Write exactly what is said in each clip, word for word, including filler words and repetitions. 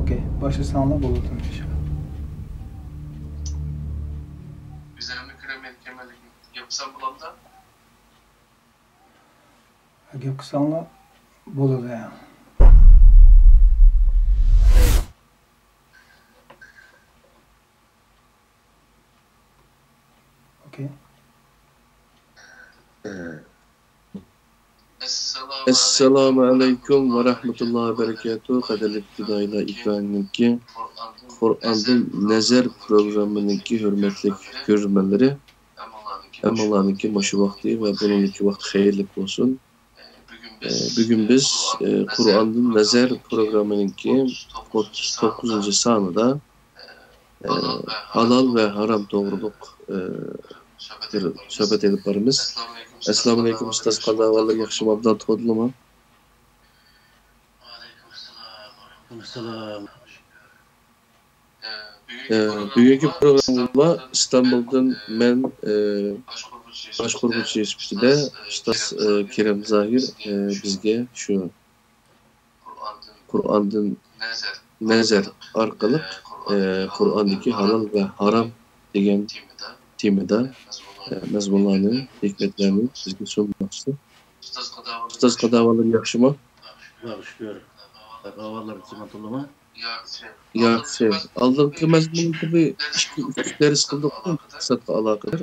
ئوكەي، باشلىساڭلار بولىدۇ، ئىنشاللا. ئۆزلىرىمنى كۆرەلمەيدىكەنمەن، لېكىن گەپ قىلسام بولامدا؟ گەپ قىلساڭلار بولىدۇ، ھە. ئوكەي. ئەسسالامۇ ئەلەيكۇم ۋە رەھمەتۇللاھى ۋە بەرىكاتۇھ. قەدىرلىك پىدائىيلار ئېكرانىنىڭكى قۇرئاندىن نەزەر پروگراممىنىڭكى ھۆرمەتلىك كۆرۈرمەنلىرى، ھەممىڭلارنىڭكى مۇشۇ ۋاقتى ۋە بۇنىڭدىكى ۋاقتى خەيرلىك بولسۇن. ئە، بۈگۈن بىز، ئە، قۇرئاندىن نەزەر پروگراممىنىڭكى ئوتتۇز توققۇزىنچى سانىدا، ئە، ھالال ۋە ھارام توغرۇلۇق، ئە، بىر سۆھبەت ئېلىپ بارىمىز. ئەسسالامۇئەلەيكۇم، ئۇستاز، قانداق ئەھۋاللار، ياخشىمۇ، ئابدان تۇردىلىمۇ؟ ئەسسالام. ئە، بۈگۈنكى پروگرامما ئىستانبۇلدىن مەن، ئە، باشقۇرغۇچى سۈپىتىدە ئۇستاز، ئە، كېرەم زاھىر، ئە، بىزگە شۇ قۇرئاندىن نەزەر ئارقىلىق، ئە، قۇرئاندىكى ھالال ۋە ھارام دېگەن تېمىدا، ئە، مەزمۇنلارنى، ھېكمەتلەرنى بىزگە سۇنماقچى. ئۇستاز، قانداق ئەھۋاللار، ياخشىمۇ؟ خۇداغا شۈكۈر. ئەھۋاللار جىمان تولىمۇ؟ ياخشى. ئالدىنقى مەزمۇننى بىر ئىككى، ئۈچ دەرس قىلدۇق، ئىقتىسادقا ئالاقىدار.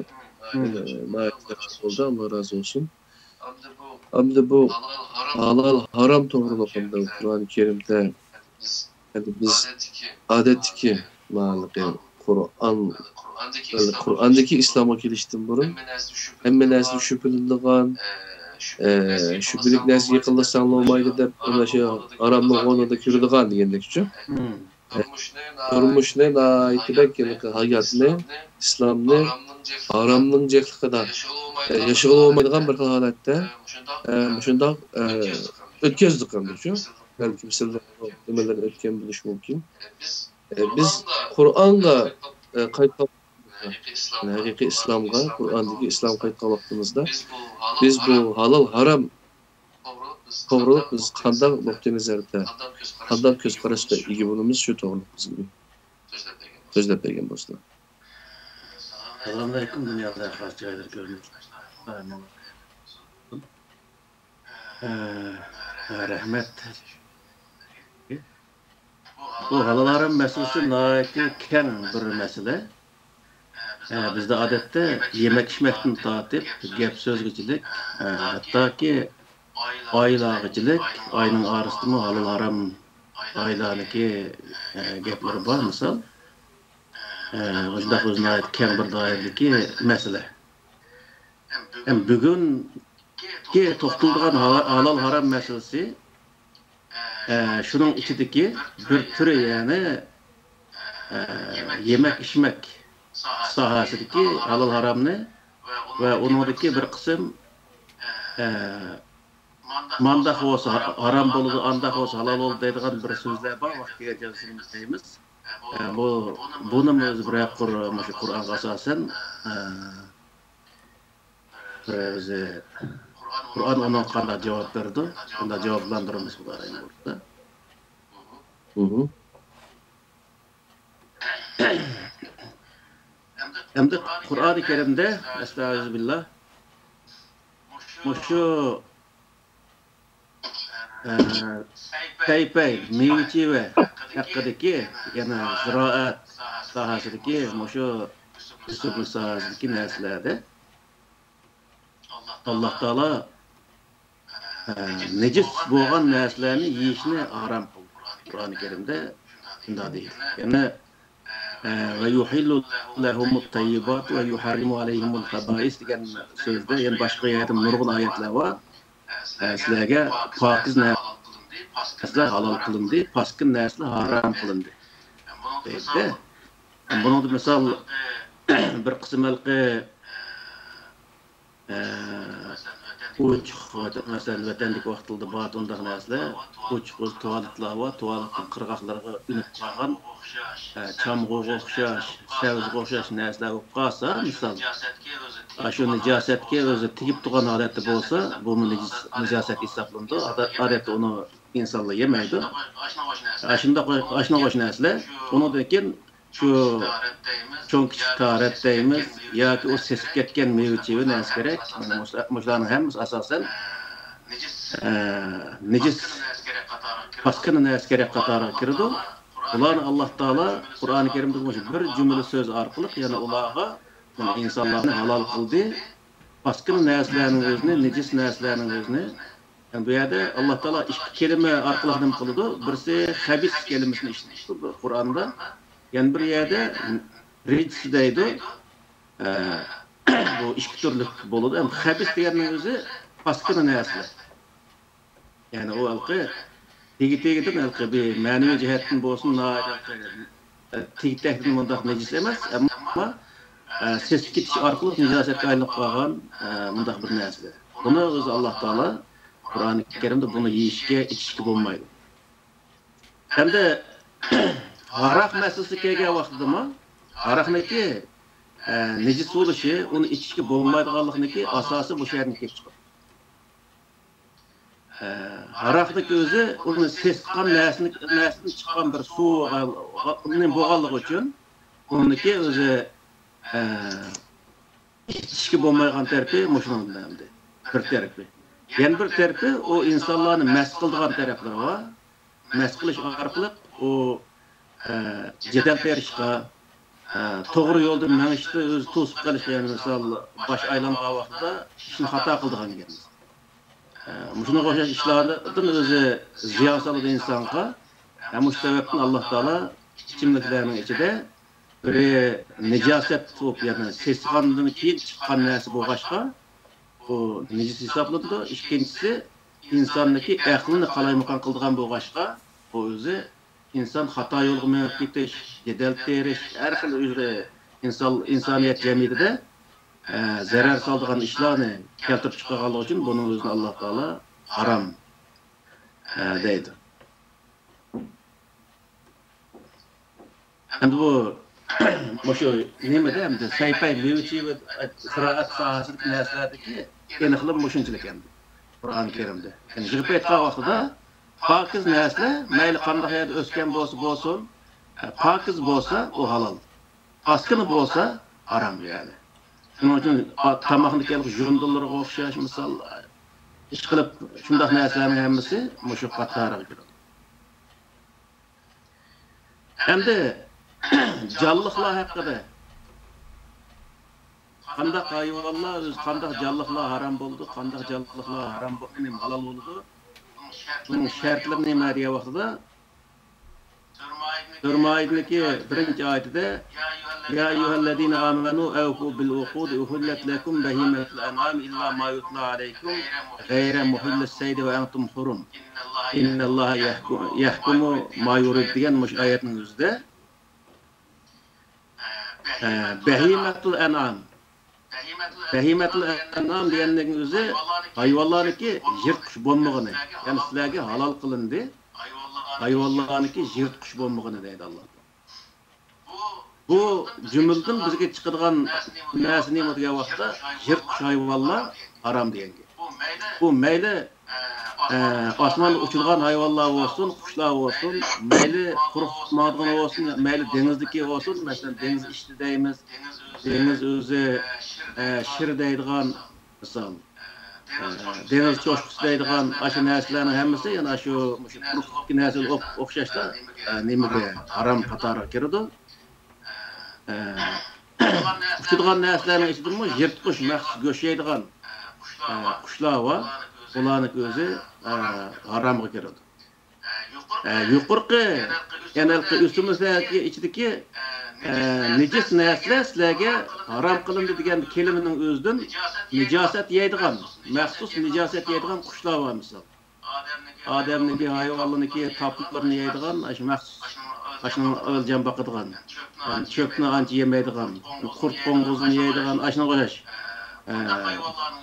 مم. ئە، ناھايىتى ياخشى بولدى، ئاللا رازى بولسۇن. ئەمدى بۇ ھالال، ھارام توغرىلىق ئەمدى قۇرئان كەرىمدە، ئەمدى بىز ئادەتتىكى مانىقى قۇرئان، قۇرئاندىكى ئىسلامغا كېلىشتىن بۇرۇن ھەممە نەرسىدىن شۈبھىلىنىدىغان، ئە، شۈبھىلىك نەرسىگە يېقىنلاشساڭ بولمايدۇ دەپ، مانا شۇ ھارامنىڭ ئورنىدا كۆرىدىغان دېگەندەكچۇ. مم. تۇرمۇشنى ناھايىتى بەك ھېلىقى ھاياتنى، ئىسلامنى ھارامنىڭ جىقلىقىدا، ياشىغىلى بولمايدىغان بىر خىل ھالەتتە، مۇشۇنداق ئۆتكۈزدۇق ئەمدى شۇ. بەلكىم سىلەر نېمىلەرنى ئۆتكەن بولۇشى مۇمكىن. بىز قۇرئانغا قايتقان، ھەقىقىي ئىسلامغا، قۇرئاندىكى ئىسلامغا قايتقان ۋاقتىمىزدا، بىز بۇ ھالال ھارام توغرۇلۇق بىز قانداق نۇقتىئىنەزەردە، قانداق كۆز قاراشقا ئىگە بولىمىز، شۇ توغرۇلۇق بىزگە سۆزلەپ بەرگەن بولسىلا. ئەسسالامۇئەلەيكۇم، دۇنيادا ھەر قايسى جايلار كۆرۈنۈپ. ھە، ھە، رەھمەت. بۇ ھالال ھارام مەسىلىسى ناھايىتى كەڭ بىر مەسىلە. ئە، بىزدە ئادەتتە يېمەك ئىچمەكتىن تارتىپ، گەپ سۆزگىچىلىك، ئە، ھەتتاكى ئائىلىگىچىلىك، ئائىلىنىڭ ئارىسىدىمۇ ھالال ھارام ئائىلىنىڭكى، ئە، گەپلىرى بار، مىسال. ئە، مۇشۇنداق ئۆزى ناھايىتى كەڭ بىر دائىرىدىكى مەسىلە. ھەم بۈگۈنكى توختىلىدىغان ھالا-، ھالال ھارام مەسىلىسى، ئە، شۇنىڭ ئىچىدىكى بىر تۈرى، يەنى، ئە، يېمەك ئىچمەك ساھەسىدىكى ھالال ھارامنى ۋە ئۇنىڭدىكى بىر قىسىم، ئە، مانداق بولسا ھارام بولىدۇ، ئانداق بولسا ھالال بولىدۇ دەيدىغان بىر سۆزلەر بار، ۋاقتى كەلگەنسېرى دەيمىز. ئە، بۇ، بۇنىمۇ ئۆزى بىرەر قۇر-، مۇشۇ قۇرئانغا ئاساسەن، ئە، بىر ئۆزى قۇرئان ئۇنىڭغا قانداق جاۋاب بېرىدۇ، قانداق جاۋابلاندۇرىمىز، خۇدايىم بۇيرۇسا. مھم. ئەمدى قۇرئانى كەرىمدە، ئەستەئىزۇبىللا، مۇشۇ، ئە، پەي-پەي، مېۋە-چېۋە ھەققىدىكى، يەنى زىرائەت ساھەسىدىكى، مۇشۇ ئۆسۈملۈك ساھەسىدىكى نەرسىلەردە ئاللا تائالا، ئە، نىجىس بولغان نەرسىلەرنى يېيىشنى ھارام قىلدى. قۇرئانى كەرىمدە شۇنداق دېيىلدى. يەنى، ئە، ۋە يۇھىللۇ لەھۇمۇت تەييىباتۇ ۋە يۇھەررىمۇ ئەلەيھىمۇل خەبائىس دېگەن سۆزدە، يەنى باشقا يەردە نۇرغۇن ئايەتلەر بار. ئە، سىلەرگە پاكىز نەرسىلەر ھالال قىلىندى، پاسكىن نەرسىلەر ھارام قىلىندى، دەيدۇ. بۇنىڭدا مىسال، بىر قىسىم ھېلىقى ئە، ئوچۇق، مەسىلەن، ۋەتەندىكى ۋاقتىدا بار ئۇنداق نەرسىلەر، ئوچۇق ئۆزى تۇۋالېتلار بار، تۇۋالېتنىڭ قىرغاقلىرىغا ئۈنۈپ قالغان، ئە، چامغۇرغا ئوخشاش، سەۋزىگە ئوخشاش نەرسىلەر بولۇپ قالسا، مىسال، ئاشۇ نىجاسەتكە ئۆزى تېگىپ تۇرغان ھالەتتە بولسا، بۇمۇ نىجىس-، نىجاسەت ھېسابلىنىدۇ. ئادەتتە ئۇنى ئىنسانلار يېمەيدۇ. ئاشۇنداق ئاشنى ئوخشاش نەرسىلەر. ئۇنىڭدىن كېيىن شۇ چوڭ كىچىك تارەت دەيمىز ياكى ئۇ سېسىپ كەتكەن مېۋە چېۋە نەرسە كېرەك. مۇشۇلارنىڭ ھەممىسى ئاساسەن نىجىس، پاسكىنا نەرسە كېرەك قاتارىغا كىرىدۇ. بۇلارنى ئاللاھ تائالا قۇرئان كەرىمدە مۇشۇ بىر جۈملە سۆز ئارقىلىق يەنە ئۇلارغا، ئىنسانلارنى ھالال قىلدى. پاسكىنا نەرسىلەرنىڭ ئۆزىنى، نىجىس نەرسىلەرنىڭ ئۆزىنى. يەنى بۇ يەردە ئاللاھ تائالا ئىككى كەلىمە ئارقىلىق نېمە قىلىدۇ؟ بىرسى خەبىس كەلىمىسىنى ئىشلىتىدۇ قۇرئاندا. يەنە بىر يەردە رىجس دەيدۇ. ئە، بۇ ئىككى تۈرلۈك بولىدۇ. ئەمما خەبىس دېگەننىڭ ئۆزى پاسكىنا نەرسىلەر. يەنى ئۇ ھېلىقى تېگى-تېگىدىن ھېلىقى بىر مەنىۋى جەھەتتىن بولسۇن، ناھايىتى ھېلىقى تېگى-تەكتىن مۇنداق نىجىس ئەمەس، ئەمما، ئە، سېسىپ كېتىش ئارقىلىق نىجاسەتكە ئايلىنىپ قالغان، ئە، مۇنداق بىر نەرسىلەر. بۇنى ئۆزى ئاللاھ تائالا قۇرئانى كەرىمدە بۇنى يېيىشكە، ئىچىشكە بولمايدۇ. ئەمدى ھاراق مەسىلىسىگە كەلگەن ۋاقتىدىمۇ ھاراقنىكى، ئە، نىجىس بولۇشى، ئۇنى ئىچىشكە بولمايدىغانلىقىنىڭكى ئاساسى مۇشۇ يەردىن كېلىپ چىقىدۇ. ئە، ھاراقنىڭ ئۆزى ئۇنى سېسىتقان نەرسىنى، نەرسىدىن چىققان بىر سۇ بولغان-، بولغانلىقى ئۈچۈن ئۇنىڭكى ئۆزى، ئە، ئىچىشكە بولمايدىغان تەرىپى مۇشۇنىڭ ئەمدى بىر تەرىپى. يەنە بىر تەرىپى ئۇ ئىنسانلارنى مەست قىلىدىغان تەرەپلىرى بار. مەست قىلىش ئارقىلىق ئۇ، ئە، جېدەل تېرىشقا، ئە، توغرا يولدا مېڭىشتا ئۆزى توسۇپ قېلىشقا، يەنى مىسال باش ئايلانغان ۋاقتىدا ئىشنى خاتا قىلىدىغان گەپ. ئە، مۇشۇنىڭغا ئوخشاش ئىشلاردىن ئۆزى زىيان سالىدۇ ئىنسانغا. ھەم مۇشۇ سەۋەبتىن ئاللاھ تائالا ئىچىملىكلەرنىڭ ئىچىدە بىرى نىجاسەت بولۇپ، يەنى سېسىغاندىن كېيىن چىققان نەرسە بولغاچقا، بۇ نىجىس ھېسابلىنىدۇ. ئىككىنچىسى، ئىنساننىڭكى ئەقلىنى قالايمىقان قىلىدىغان بولغاچقا، بۇ ئۆزى ئىنسان خاتا يولغا مېڭىپ كېتىش، جېدەل تېرىش، ھەر خىل ئۆزى ئىنسان، ئىنسانىيەت جەمئىيىتىدە، ئە، زەرەر سالىدىغان ئىشلارنى كەلتۈرۈپ چىقارغانلىقى ئۈچۈن بۇنىڭ ئۆزىنى ئاللاھ تائالا ھارام، ئە، دەيدۇ. ئەمدى بۇ، مۇشۇ نېمىدە ئەمدى سەيپەي مېۋە چېۋە زىرائەت ساھەسىدىكى نەرسىلەردىكى ئېنىقلىما مۇشۇنچىلىك ئەمدى. قۇرئان كەرىمدە. يەنى يىغىپ ئېيتقان ۋاقتىدا پاكىز نەرسىلەر مەيلى قانداق يەردە ئۆسكەن بولسا بولسۇن، پاكىز بولسا ئۇ ھالال. ئاسكىنا بولسا ھارام يەنى. شۇنىڭ ئۈچۈن ئا-، تاماقنىڭكى ھېلىقى ژۇندىلىرىغا ئوخشاش مىسال، ئىشقىلىپ شۇنداق نەرسىلەرنىڭ ھەممىسى مۇشۇ قاتارىغا كىرىدۇ. ئەمدى جانلىقلار ھەققىدە. قانداق ھايۋانلار، ئۆزى قانداق جانلىقلار ھارام بولىدۇ، قانداق جانلىقلار ھارام بو-، نېمە، ھالال بولىدۇ؟ بۇنىڭ شەرتلىرى نېمە دېگەن ۋاقتىدا، سۈرە مائىدىدىكى بىرىنچى ئايىتىدە، يا أيها الذين آمنوا أوفوا بالعقود أحلت لكم بهيمة الأنعام إلا ما يتلى عليكم غير محل الصيد وأنتم حرم إن الله يحكم، يحكم ما يريد دېگەن مۇشۇ ئايەتنىڭ ئۆزىدە، ئە، بەھىمەتۇل ئەنئام. بەھىمەتۇل ئەنئام دېگەننىڭ ئۆزى ھايۋانلارنىڭكى يىرتقۇچ بولمىغىنى، يەنى سىلەرگە ھالال قىلىندى. ھايۋانلارنىڭكى يىرتقۇچ بولمىغىنى دەيدۇ ئاللاھ. بۇ جۈملىدىن بىزگە چىقىدىغان نەرسە نېمە دېگەن ۋاقىتتا، يىرتقۇچ ھايۋانلار ھارام دېگەن گەپ. بۇ مەيلى، ئە، ئاسماندا ئۇچىدىغان ھايۋانلار بولسۇن، قۇشلار بولسۇن، مەيلى قۇرۇق ماڭىدىغان بولسۇن، مەيلى دېڭىزدىكى بولسۇن، مەسىلەن، دېڭىز ئىشتى دەيمىز، دېڭىز ئۆزى، ئە، شىر دەيدىغان، مىسال، ئە، دېڭىز چوشقىسى دەيدىغان ئاشۇ نەرسىلەرنىڭ ھەممىسى يەنە ئاشۇ، مۇشۇ قۇرۇقلۇقتىكى نەرسىگە ئوخ-، ئوخشاشلا، ئە، نېمىگە، ھارام قاتارىغا كىرىدۇ. ئە، ئۇچىدىغان نەرسىلەرنىڭ ئىچىدىمۇ يىرتقۇچ، مەخسۇس گۆش يەيدىغان، ئە، قۇشلار بار. بۇلارنىڭ ئۆزى، ئە، ھارامغا كىرىدۇ. ئە، يۇقىرىقى، يەنى ھېلىقى ئۆسۈملۈكلەرنىڭ ئىچىدىكى، ئە، نىجىس نەرسىلەر سىلەرگە ھارام قىلىندى دېگەن كەلىمىنىڭ ئۆزىدىن نىجاسەت يەيدىغان، مەخسۇس نىجاسەت يەيدىغان قۇشلار بار مىسال. ئادەمنىڭكى، ھايۋانلارنىڭكى تاپلىرىنى يەيدىغان، ئاشۇ مەخسۇس، ئاشۇنىڭ ئۆلجان باقىدىغان، يەنى چۆپنى ئانچە يېمەيدىغان، قۇرت قوڭغۇزنى يەيدىغان، ئاشۇنىڭغا ئوخشاش. ئە،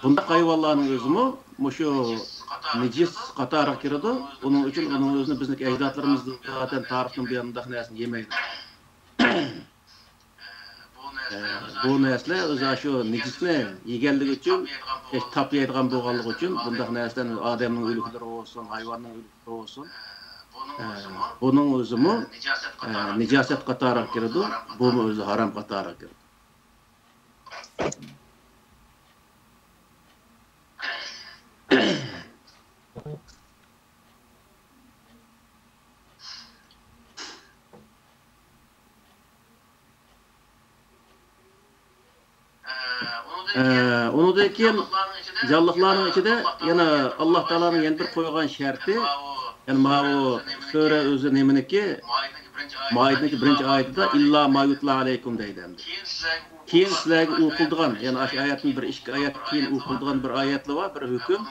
بۇنداق ھايۋانلارنىڭ ئۆزىمۇ مۇشۇ نىجىس قاتارىغا كىرىدۇ. ئۇنىڭ ئۈچۈن ئۇنىڭ ئۆزىنى بىزنىڭكى ئەجدادلىرىمىز زاتەن تارىختىن بۇيان بۇنداق نەرسىنى يېمەيدۇ. بۇ نەرسىلەر ئۆزى شۇ نىجىسنى يېگەنلىكى ئۈچۈن، تاپ يەيدىغان بولغانلىقى ئۈچۈن، بۇنداق نەرسىلەرنى ئادەمنىڭ ئۆلۈكلىرى بولسۇن، ھايۋاننىڭ ئۆلۈكلىرى بولسۇن، بۇنىڭ ئۆزىمۇ نىجاسەت قاتارىغا كىرىدۇ. بۇمۇ ئۆزى ھارام قاتارىغا كىرىدۇ. ئۇنىڭدىن كېيىن جانلىقلارنىڭ ئىچىدە يەنە ئاللا تائالانىڭ يەنە بىر قويغان شەرتى، يەنى ماۋۇ سۈرە ئۆزى نېمىنىڭكى، مائىدىنىڭكى بىرىنچى ئايىتىدە، «ئىللا ما يۇتلا ئەلەيكۇم» دەيدۇ ئەمدى. كېيىن سىلەرگە ئوقۇلىدىغان، يەنى ئاشۇ ئايەتتىن بىر ئىككى ئايەت كېيىن ئوقۇلىدىغان بىر ئايەتلەر بار، بىر ھۆكۈم.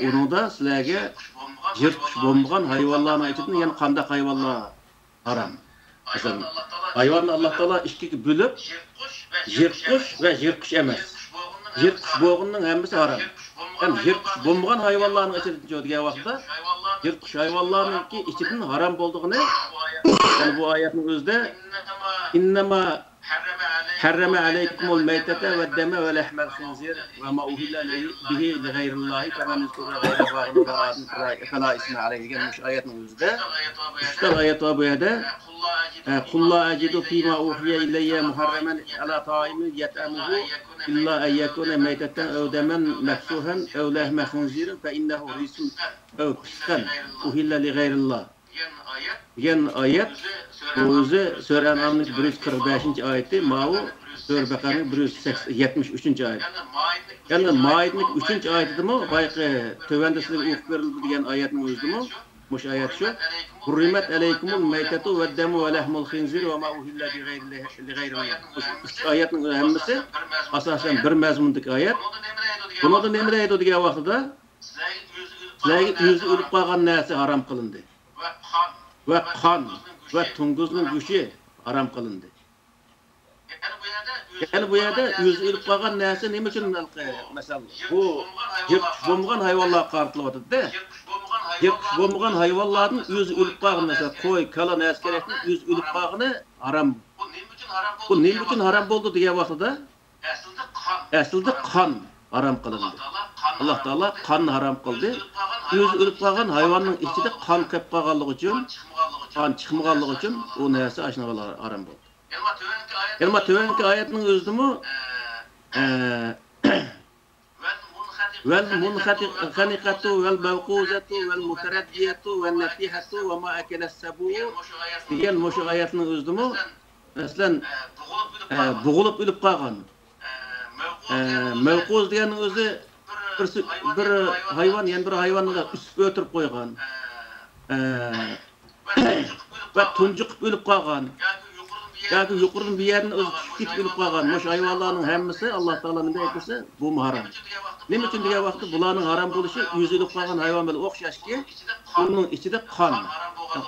ئۇنىڭدا سىلەرگە يىرتقۇچ بولمىغان ھايۋانلارنىڭ ئىچىدىن يەنە قانداق ھايۋانلار ھارام؟ مەسىلەن، ھايۋاننى ئاللا تائالا ئىككىگە بۆلۈپ، يىرتقۇچ ۋە يىرتقۇچ ئەمەس. يىرتقۇچ بولغىنىنىڭ ھەممىسى ھارام. ھەم يىرتقۇچ بولمىغان ھايۋانلارنىڭ ئىچىدىنچۇ دېگەن ۋاقىتتا، يىرتقۇچ ھايۋانلارنىڭكى ئىچىدىن ھارام بولىدىغىنى، يەنى بۇ ئايەتنىڭ ئۆزىدە، «ئىننەما ھەررەمە ئەلەيكۇمۇل مەيتەتە ۋەددەمە ۋە لەھمەل خىنزىر ۋە ما ئۇھىللە بىھى لىغەيرىللاھى فەمەن ئۇزتۇرە غەيرە باغىن ۋە ئادىن فەلا ئىسمە ئەلەيھ» دېگەن مۇشۇ ئايەتنىىڭ ئۆزىدە ئۈچ تال ئايەت بار بۇ يەردە. قۇل لا ئەجىدۇ فىما ئۇھىيە ئىلەييە مۇھەررەمەن ئەلا تائىمىن يەتئەمۇھۇ ئىللا ئەن يەكۇنە مەيتەتەن ئەۋ دەمەن مەفسۇھەن ئەۋ لەھمە خىنزىرىن فەئىننەھۇ رىجسۇن ئەۋ فىسقەن ئۇھىللە لىغەيرىللا. دېگەن ئايەت، بۇ ئۆزى سۈرە ئەنئامنىڭ بىر يۈز قىرىق بەشىنچى ئايىتى، ماۋۇ سۈرە بەقەرىنىڭ بىر يۈز يەتمىش ئۈچىنچى ئايىتى. يەنى مائىدىنىڭ ئۈچىنچى ئايىتىدىمۇ، بايىقى تۆۋەندە سىلەرگە ئوقۇپ بېرىلدى دېگەن ئايەتنىڭ ئۆزىدىمۇ، مۇشۇ ئايەت شۇ. «ھۇررىمەت ئەلەيكۇمۇل مەيتەتۇ ۋەددەمۇ ۋە لەھمۇل خىنزىر ۋە ما ئۇھىللە لىغەيرىللاھ» ئۈچ ئايەتنىڭ ھەممىسى ئاساسەن بىر مەزمۇندىكى ئايەت. بۇنىڭدا نېمە دەيدۇ دېگەن ۋاقتىدا، سىلەرگە ئۆزى ئۆلۈپ قالغان نەرسە ھارام قىلىندى. ۋە قان ۋە توڭگۇزنىڭ گۆشى ھارام قىلىندى. يەنى بۇ يەردە ئۆزى ئۆلۈپ قالغان نەرسە نېمە ئۈچۈن ھېلىقى، مەسىلەن، بۇ يىرتقۇچ بولمىغان ھايۋانلارغا قارىتىلىۋاتىدۇ-دە. يىرتقۇچ بولمىغان ھايۋانلاردىن ئۆزى ئۆلۈپ قالغان، مەسىلەن، قوي، كالا، نەرسە كېرەكتىن ئۆزى ئۆلۈپ قالغىنى ھارام. بۇ نېمە ئۈچۈن ھارام بولدى دېگەن ۋاقتىدا، ئەسلىدە قان ھارام قىلىندى. ئاللا تائالا قاننى ھارام قىلدى. ئۆزى ئۆلۈپ قالغان ھايۋاننىڭ ئىچىدە قان قېلىپ قالغانلىقى ئۈچۈن، قان چىقمىغانلىقى ئۈچۈن ئۇ نەرسە ئاشۇنىڭغا ھارام بولدى. يەنە تۆۋەنكى ئايەتنىڭ ئۆزىدىمۇ، ئە، ۋەل مۇنخەنىقەتۇ ۋەل مەۋقۇزەتۇ ۋەل مۇتەرەددىيەتۇ ۋەن نەتىھەتۇ ۋە ما ئەكەلەس سەبۇ دېگەن مۇشۇ ئايەتنىڭ ئۆزىدىمۇ، مەسىلەن، ئە، بوغۇلۇپ ئۆلۈپ قالغان. ئە، مەۋقۇز دېگەننىڭ ئۆزى بىر، بىر ھايۋان يەنە بىر ھايۋاننى ئۈسۈپ ئۆلتۈرۈپ قويغان. ئە، ۋە تۇنجۇقۇپ ئۆلۈپ قالغان ياكى يۇقىرىدىن بىر يەردىن ئۆزى چۈشۈپ كېتىپ ئۆلۈپ قالغان مۇشۇ ھايۋانلارنىڭ ھەممىسى، ئاللا تائالا نېمە ئېيتمىسا، بۇمۇ ھارام. نېمە ئۈچۈن دېگەن ۋاقىتتا، بۇلارنىڭ ھارام بولۇشى ئۆزى ئۆلۈپ قالغان ھايۋان بىلەن ئوخشاشكى، ئۇنىڭ ئىچىدە قان،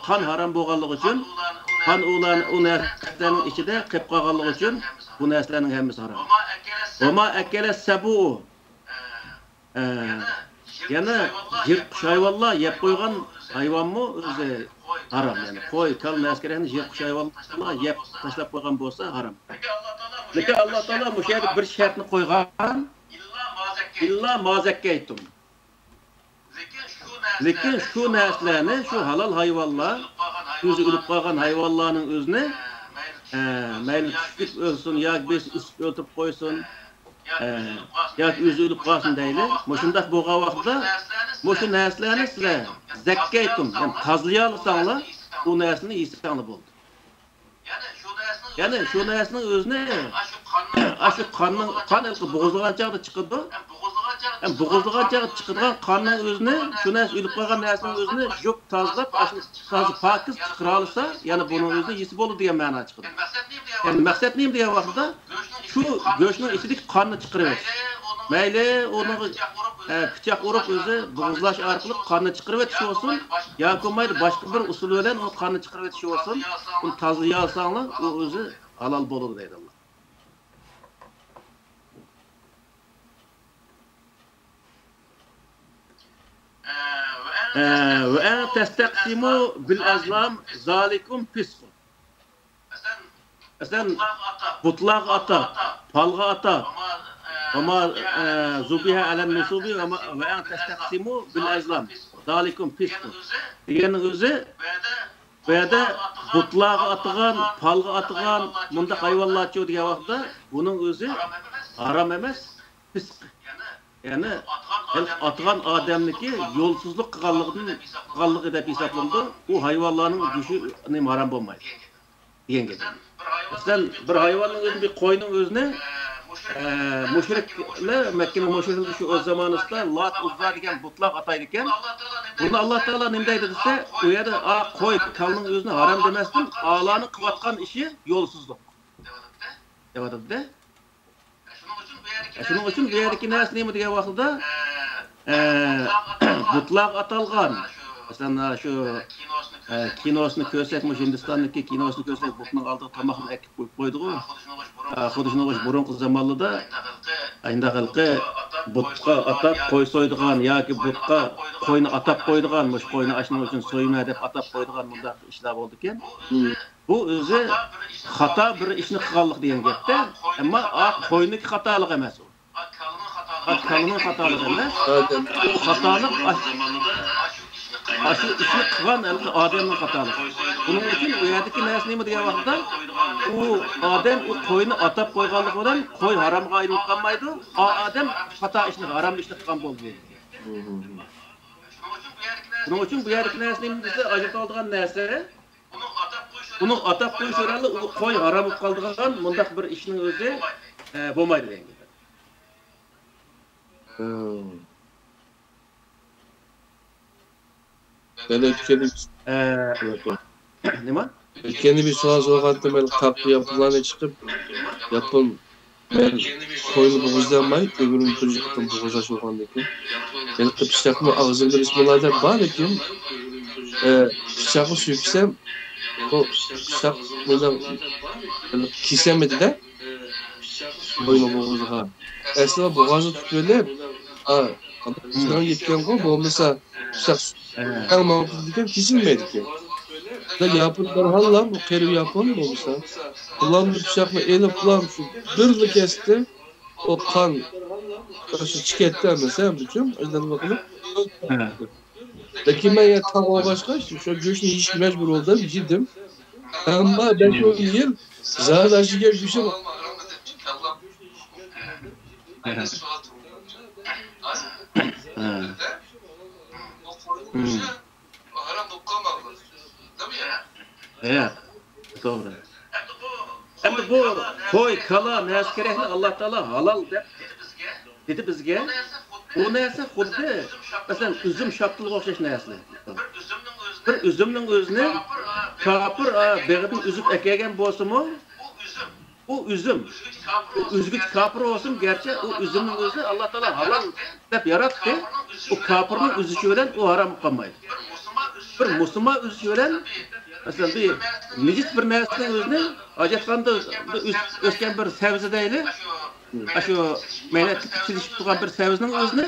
قان ھارام بولغانلىقى ئۈچۈن، قان ئۇلار، ئۇ نەرسىلەرنىڭ ئىچىدە قېلىپ قالغانلىقى ئۈچۈن، بۇ نەرسىلەرنىڭ ھەممىسى ھارام. ۋەما ئەكەلە سەبۇ. ئە، يەنە يىرتقۇچ ھايۋانلار يەپ قويغان ھايۋانمۇ ئۆزى ھارام. يەنى قوي، كالا، نەرسە كېرەكنى يىرتقۇچ ھايۋانلار يەپ تاشلاپ قويغان بولسا ھارام. لېكىن ئاللا تائالا مۇشۇ يەردە بىر شەرتنى قويغان. ئىللا ما زەككەيتۇم. لېكىن شۇ نەرسىلەرنى، شۇ ھالال ھايۋانلار، ئۆزى ئۆلۈپ قالغان ھايۋانلارنىڭ ئۆزىنى، ئە، مەيلى چۈشۈپ ئۆلسۇن ياكى بىرسى ئۈسۈپ ئۆلتۈرۈپ قويسۇن، ئە، ياكى ئۆزى ئۆلۈپ قالسۇن دەيلى. مۇشۇنداق بولغان ۋاقىتتا مۇشۇ نەرسىلەرنى سىلەر زەككەيتۇم، يەنى تازىلىيالىساڭلار، ئۇ نەرسىنى يېسەڭلار بولدى. يەنى شۇ نەرسىنىڭ ئۆزىنى، ئاشۇ قاننىڭ، قان ھېلىقى بوغۇزلىغان چاغدا چىقىدۇ. ھەم بوغۇزلىغان چاغدا چىقىدىغان قاننىڭ ئۆزىنى، شۇ نەرسە ئۆلۈپ قالغان نەرسىنىڭ ئۆزىنى يۇيۇپ تازىلاپ، ئاشۇ تازا پاكىز چىقىرالىسا، يەنە بۇنىڭ ئۆزىنى يېسە بولىدۇ دېگەن مەنا چىقىدۇ. يەنى مەقسەت نېمە دېگەن ۋاقتىدا، شۇ گۆشنىڭ ئىچىدىكى قاننى چىقىرىۋېتىش. مەيلى ئۇنىڭغا، ئە، پىچاق ئۇرۇپ ئۆزى بوغۇزلاش ئارقىلىق قاننى چىقىرىۋېتىش بولسۇن، ياكى بولمايدۇ باشقا بىر ئۇسۇل بىلەن ئۇ قاننى چىقىرىۋېتىش بولسۇن، ئۇنى تازىلىيالىساڭلار، ئۇ ئۆزى ھالال بولىدۇ دەيدۇ ئاللا. ئە، ۋە ئەن تەستەقسىمۇ بىل ئەزلام زالىكۇم فىسقۇن. مەسىلەن، بۇتلارغا ئاتاپ، پالغا ئاتاپ، ۋەما، ئە، زۇبىھە ئەلەن نۇسۇبى ۋەما، ۋە ئەن تەستەقسىمۇ بىل ئەزلام. زالىكۇم فىسقۇ. دېگەننىڭ ئۆزى، بۇ يەردە بۇتلارغا ئاتىغان، پالغا ئاتىغان مۇنداق ھايۋانلارچۇ دېگەن ۋاقىتتا، بۇنىڭ ئۆزى ھارام ئەمەس، پىسق. يەنى ھېلىقى ئاتىغان ئادەمنىكى يولسىزلىق قىلغانلىقىدىن، قىلغانلىقى دەپ ھېسابلىنىدۇ. ئۇ ھايۋانلارنىڭ گۆشى ھارام بولمايدۇ دېگەن گەپ. مەسىلەن، بىر ھايۋاننىڭ ئۆزىنى، بىر قوينىڭ ئۆزىنى، ئە، مۇشرىكلەر، مەككىنىڭ مۇشرىكلىرى شۇ ئۆز زامانىسىدا لات، ئۇززا دېگەن بۇتلارغا ئاتايدىكەن. بۇنى ئاللا تائالا نېمە دەيدۇ دېسە، ئۇ يەردە، ئا، قوي، كالىنىڭ ئۆزىنى ھارام دېمەستىن، ئالانىڭ قىلىۋاتقان ئىشى يولسىزلىق دەۋاتىدۇ-دە. شۇنىڭ ئۈچۈن بۇ يەردىكى نەرسە نېمە دېگەن ۋاقتىدا، ئە، بۇتلارغا ئاتالغان، مەسىلەن، شۇ، ئە، كىنوسىنى كۆرسەك، مۇشۇ ھىندىستاندىكى كىنوسىنى كۆرسەك، بۇتنىڭ ئالدىغا تاماقنى ئەكىپ قويۇپ قويىدىغۇ. ئە، خۇددى شۇنىڭغا ئوخشاش بۇرۇنقى زامانلىرىدا، ئانداق ھېلىقى بۇتقا ئاتاپ قوي سويىدىغان ياكى بۇتقا قوينى ئاتاپ قويىدىغان، مۇشۇ قوينى ئاشۇنىڭ ئۈچۈن سويىمەن دەپ ئاتاپ قويىدىغان مۇنداق ئىشلار بولىدىكەن. بۇ ئۆزى خاتا بىر ئىشنى قىلغانلىق دېگەن گەپتە، ئەمما ئا قوينىڭكى خاتالىقى ئەمەس ئۇ. ئا كالىنىڭ خاتالىقى ئەمەس. ئۇ خاتالىق ئاش-، ئاشۇ ئىشنى قىلغان ھېلىقى ئادەمنىڭ خاتالىقى. بۇنىڭ ئۈچۈن ئۇ يەردىكى نەرسە نېمە دېگەن ۋاقىتتا، ئۇ ئادەم ئۇ قوينى ئاتاپ قويغانلىقى بىلەن قوي ھارامغا ئايلىنىپ قالمايدۇ. ئا ئادەم خاتا ئىشنى، ھارام ئىشنى قىلغان بولدى. بۇنىڭ ئۈچۈن بۇ يەردىكى نەرسە نېمە دېسە، ئاجرىتىۋالىدىغان نەرسە، ئۇنىڭ ئاتاپ قويۇش ئورنىدا ئۇ قوي ھارام بولۇپ قالىدىغان مۇنداق بىر ئىشنىڭ ئۆزى، ئە، بولمايدۇ دېگەن گەپ. مەن ئۆتكەندە، ئە، نېمە؟ ئۆتكەندە بىر سوئال سورىغانتىم، مەن قاپتۇ ياپونلارنى چىقىپ، ياپون مەن قوينى بوغۇزلىيالماي، ئۆمرۈمدە تۇنجى قېتىم بوغۇزلاش بولغاندىكىن. ھېلىقى پىچاقنى ئاغزىمدا بىسمىللا دەپ بار، لېكىن، ئە، پىچاقنى سۈركىسەم، بۇ پىچاق مۇنداق كېسەلمىدى-دە، قوينى بوغۇزىغا. ئەسلىدە بوغازنى تۇتۇۋېلىپ، ئا، سىڭىپ كەتكەنغۇ، بولمىسا پىچاق ئەڭ ماڭا تېگىدىكەن، كېسىلمەيدىكەن. ياپون دەرھاللا، بۇ قېرى ياپون بولمىسا، بۇلارمۇ پىچاقنى ئېلىپ، بۇلار شۇ بىرلا كەستى. ئۇ قان شۇ چىكەتتى ھەممىسى، ھەممىچۇ ئايلانما قىلىپ. لېكىن مەن يەنە تاغ باشقا، شۇ گۆشنى يېيىشكە مەجبۇر بولدۇم، يېدىم. ئەمما بەش ئون يىل زادى ئاشۇ گۆشنى ھە. ھە. توغرا. ئەمدى بۇ قوي، كالا نەرسە كېرەكنى ئاللا تائالا ھالال دەپ دېدى بىزگە. بۇ نەرسە خۇددى، مەسىلەن، ئۈزۈم، شاپتۇلغا ئوخشاش نەرسىلەر. بىر ئۈزۈمنىڭ ئۆزىنى كاپىر، ئا، بېغىدىن ئۈزۈپ ئەكەلگەن بولسىمۇ، ئۇ ئۈزۈم، ئۇ ئۈزگۈچى كاپىر بولسۇن، گەرچە ئۇ ئۈزۈمنىڭ ئۆزىنى ئاللا تائالا ھالال دەپ ياراتتى، ئۇ كاپىرنىڭ ئۈزۈشى بىلەن ئۇ ھارام بولۇپ قالمايدۇ. بىر مۇسۇلمان ئۈزۈشى بىلەن، مەسىلەن، بىر نىجىس بىر نەرسىنىڭ ئۆزىنى ھاجەتخانىدا بىر ئۆس-، ئۆسكەن بىر سەۋزە دەيلى، ئاشۇ مەينەتلىك چىلىشىپ تۇرغان بىر سەۋزىنىڭ ئۆزىنى،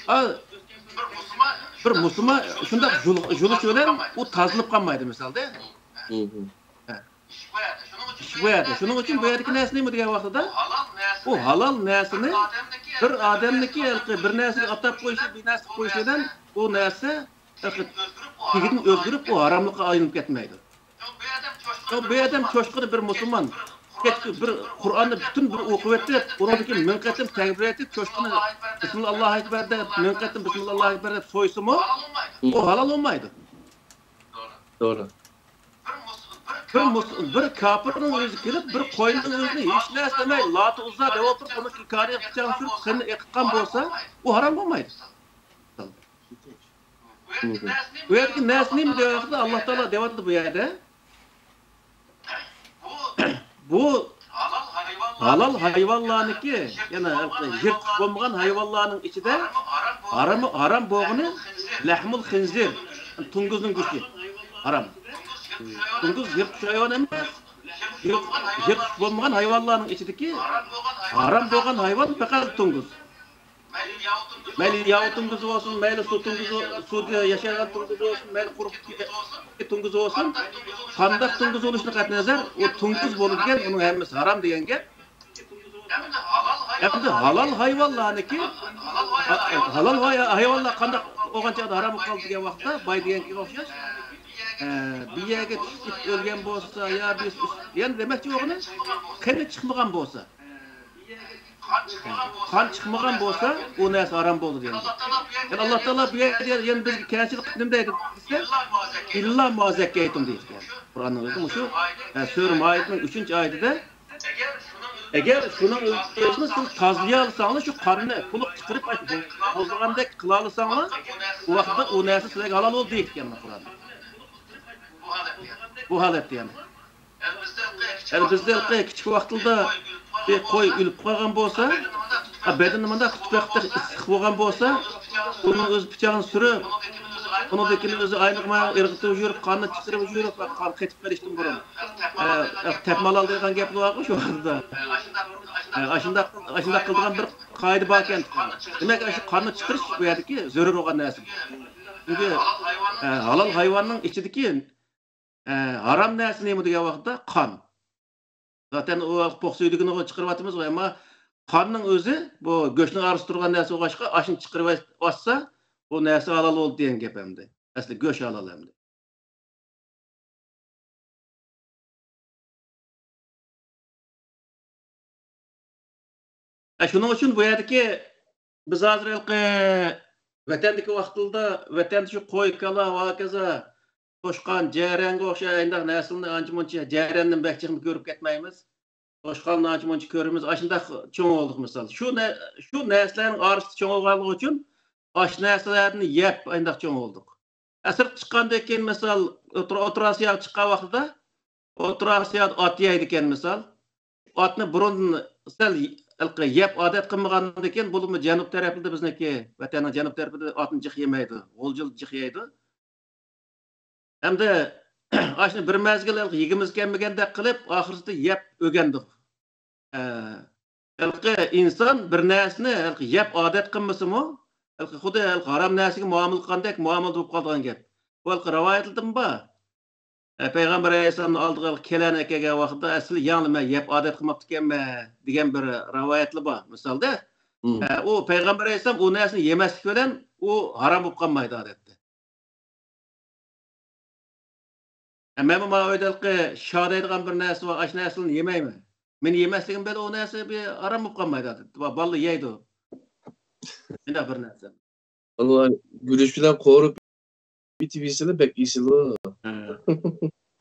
ئا، بىر مۇسۇلمان شۇنداق يۇل-، يۇلۇشى بىلەن ئۇ تازىلىپ قالمايدۇ، مىسالدا. ئىش بۇ يەردە. شۇنىڭ ئۈچۈن بۇ يەردىكى نەرسە نېمە دېگەن ۋاقتىدا، ئۇ ھالال نەرسىنى بىر ئادەمنىڭكى ھېلىقى بىر نەرسىگە ئاتاپ قويۇشى، بىر نەرسە قىلىپ قويۇشى بىلەن ئۇ نەرسە ھېلىقى تېگىدىن ئۆزگىرىپ، ئۇ ھاراملىققا ئايلىنىپ كەتمەيدۇ. بۇ ئادەم چوشقىنى بىر مۇسۇلمان، كەچ-، بىر قۇرئاننى پۈتۈن بىر ئوقۇۋېتىپ، ئۇنىڭدىن كېيىن مىڭ قېتىم تەكبىر ئېيتىپ، چوشقىنى بىسمىللا ئاللاھۇ ئەكبەر دەپ، مىڭ قېتىم بىسمىللا ئاللاھۇ ئەكبەر دەپ سويسىمۇ، ئۇ ھالال بولمايدۇ. توغرا. بىر مۇس-، بىر كاپىرنىڭ ئۆزى كېلىپ، بىر قوينىڭ ئۆزىنى ھېچ نەرسە دېمەي، لاتە ئۇززا دەپ ئولتۇرۇپ، ئۇنىڭ كارىغا پىچاقنى سۈرۈپ، قېنى ئېقىتقان بولسا، ئۇ ھارام بولمايدۇ. بۇ يەردىكى نەرسە نېمە دېگەن ۋاقىتتا، ئاللا تائالا دەۋاتىدۇ بۇ يەردە. بۇ ھالال ھايۋانلارنىڭكى، يەنى يىرتقۇچ بولمىغان ھايۋانلارنىڭ ئىچىدە ھارام، ھارام بولغىنى لەھمۇل خىنزىر، توڭگۇزنىڭ گۆشى ھارام. توڭگۇز يىرتقۇچ ھايۋان ئەمەس. يىرتقۇچ بولمىغان ھايۋانلارنىڭ ئىچىدىكى ھارام بولغان ھايۋان پەقەت توڭگۇز. مەيلى ياۋا تۇڭگۇزى بولسۇن، مەيلى سۇ تۇڭگۇزى، سۇدا ياشايدىغان تۇڭگۇزى بولسۇن، مەيلى قۇرۇق تۇڭگۇزى بولسۇن، قانداق تۇڭگۇز بولۇشىدىن قەتئىينەزەر، ئۇ تۇڭگۇز بولىدىكەن، ئۇنىڭ ھەممىسى ھارام دېگەن گەپ. ئەمدى ھالال ھايۋانلارنىكى، ھالال ھاي-، ھايۋانلار قانداق بولغان چاغدا ھارام بولۇپ قالدى دېگەن ۋاقىتتا، باي دېگەنگە ئوخشاش، ئە، بىر يەرگە چۈشۈپ ئۆلگەن بولسا، يا بىر، يەنە دېمەكچى بولغىنى، قېنى چىقمىغان بولسا، قان چىقمىغان بولسا، ئۇ نەرسە ھارام بولدى دېگەن. يەنى ئاللا تائالا بۇ يەردە يەنە بىزگە كەڭچىلىك قىلىپ نېمە دەيدۇ دېسە، «ئىللا ما زەككەيتۇم» دەيدىكەن. قۇرئاننىڭ ئۆزى مۇشۇ، ئە، سۈرە مائىدىنىڭ ئۈچىنچى ئايىتىدە، «ئەگەر شۇنىڭ ئۆزىنى سىز تازىلىيالىساڭلار، شۇ قاننى تولۇق چىقىرىپ، بوزلىغاندەك قىلالىساڭلار، ئۇ ۋاقىتتا ئۇ نەرسە سىلەرگە ھالال بولدى» دەيدىكەن قۇرئاندا. بۇ ھالەتتە يەنى. يەنى بىزدە ھېلىقى كىچىك ۋاقتىدا بىر قوي ئۆلۈپ قالغان بولسا، ئا، بەدىنىنى مۇنداق تۇتۇپ بېقىپ ئىسسىق بولغان بولسا، ئۇنىڭ ئۆزى پىچاقنى سۈرۈپ، ئۇنىڭ دېكىنى ئۆزى ئاينىغا ئېرغىتىپ يۈرۈپ، قاننى چىقىرىپ يۈرۈپ، قان قېتىپ قېلىشتىن بۇرۇن، ئە، ئە، تەپمە ھالال دەيدىغان گەپ بارغۇ شۇ ۋاقىتتا. ئە، ئاشۇنداق، ئاشۇنداق قىلىدىغان بىر قائىدە باركەن. دېمەك، ئاشۇ قاننى چىقىرىش بۇ يەردىكى زۆرۈر بولغان نەرسە. چۈنكى، ئە، ھالال ھايۋاننىڭ ئىچىدىكى ئە، ھارام نەرسە نېمە دېگەن ۋاقىتتا قان. زاتەن ئۇ پوق سۈيدۈكىنى چىقىرىۋاتىمىزغۇ، ئەمما قاننىڭ ئۆزى بۇ گۆشنىڭ ئارىسىدا تۇرغان نەرسە بولغاچقا، ئاشۇنى چىقىرىۋەتسە، بۇ نەرسە ھالال بولدى دېگەن گەپ ئەمدى. ئەسلى گۆش ھالال ئەمدى. ئە، شۇنىڭ ئۈچۈن بۇ يەردىكى بىز ھازىر ھېلىقى ۋەتەندىكى ۋاقتىدا، ۋەتەندە شۇ قوي، كالا، ھاكازا توشقان، جەرەنگە ئوخشاش ئانداق نەرسىلەرنى ئانچە مۇنچە، جەرەندىن بەك جىقمۇ كۆرۈپ كەتمەيمىز. توشقاننى ئانچە مۇنچە كۆرىمىز. ئاشۇنداق چوڭ بولدۇق مىسال. شۇ نە-، شۇ نەرسىلەرنىڭ ئارىسىدا چوڭ بولغانلىقى ئۈچۈن ئاشۇ نەرسىلەردىن يەپ ئانداق چوڭ بولدۇق. ئە، سىرتقا چىققاندىن كېيىن مىسال، ئوتتۇرا، ئوتتۇرا ئاسىياغا چىققان ۋاقتىدا، ئوتتۇرا ئاسىيادا ئات يەيدىكەن مىسال. ئاتنى بۇرۇن سەل ھېلىقى يەپ ئادەت قىلمىغاندىن كېيىن، بولۇپمۇ جەنۇب تەرەپلىرىدە، بىزنىڭكى ۋەتەننىڭ جەنۇب تەرىپىدە ئاتنى جىق يېمەيدۇ، غۇلجىدا جىق يەيدۇ. ھەمدە ئاشۇنى بىر مەزگىل ھېلىقى يېگۈمىز كەلمىگەندەك قىلىپ، ئاخىرسىدا يەپ ئۆگەندۇق. ئە، ھېلىقى ئىنسان بىر نەرسىنى ھېلىقى يەپ ئادەت قىلمىسىمۇ، ھېلىقى خۇددى ھېلىقى ھارام نەرسىگە مۇئامىلە قىلغاندەك مۇئامىلىدە بولۇپ قالىدىغان گەپ. بۇ ھېلىقى رىۋايەتلەردىمۇ بار. ئە، پەيغەمبەر ئەلەيھىسسالامنىڭ ئالدىغا كېلەن ئەكەلگەن ۋاقىتتا، ئەسلى يەڭلا مەن يەپ ئادەت قىلماپتىكەنمەن دېگەن بىر رىۋايەتلا بار، مىسالدا. مم. ئە، ئۇ پەيغەمبەر ئەلەيھىسسالام ئۇ نەرسىنى يېمەسلىك بىلەن ئۇ ھارام بولۇپ قالمايدۇ ئادەتتە. ئە، مەنمۇ ماۋۇ ئۆيدە ھېلىقى شا دەيدىغان بىر نەرسە بار، ئاشۇ نەرسىنى يېمەيمەن. مېنى يېمەسلىكىم بىلەن ئۇ نەرسە بىر ھارام بولۇپ قالمايدۇ ئادەتتە. با-، بالىلار يەيدۇ. شۇنداق بىر نەرسە. والله گۈرۈچ بىلەن قورۇپ ئېتىۋېرسىلا بەك ئېسىلۇ. ھە.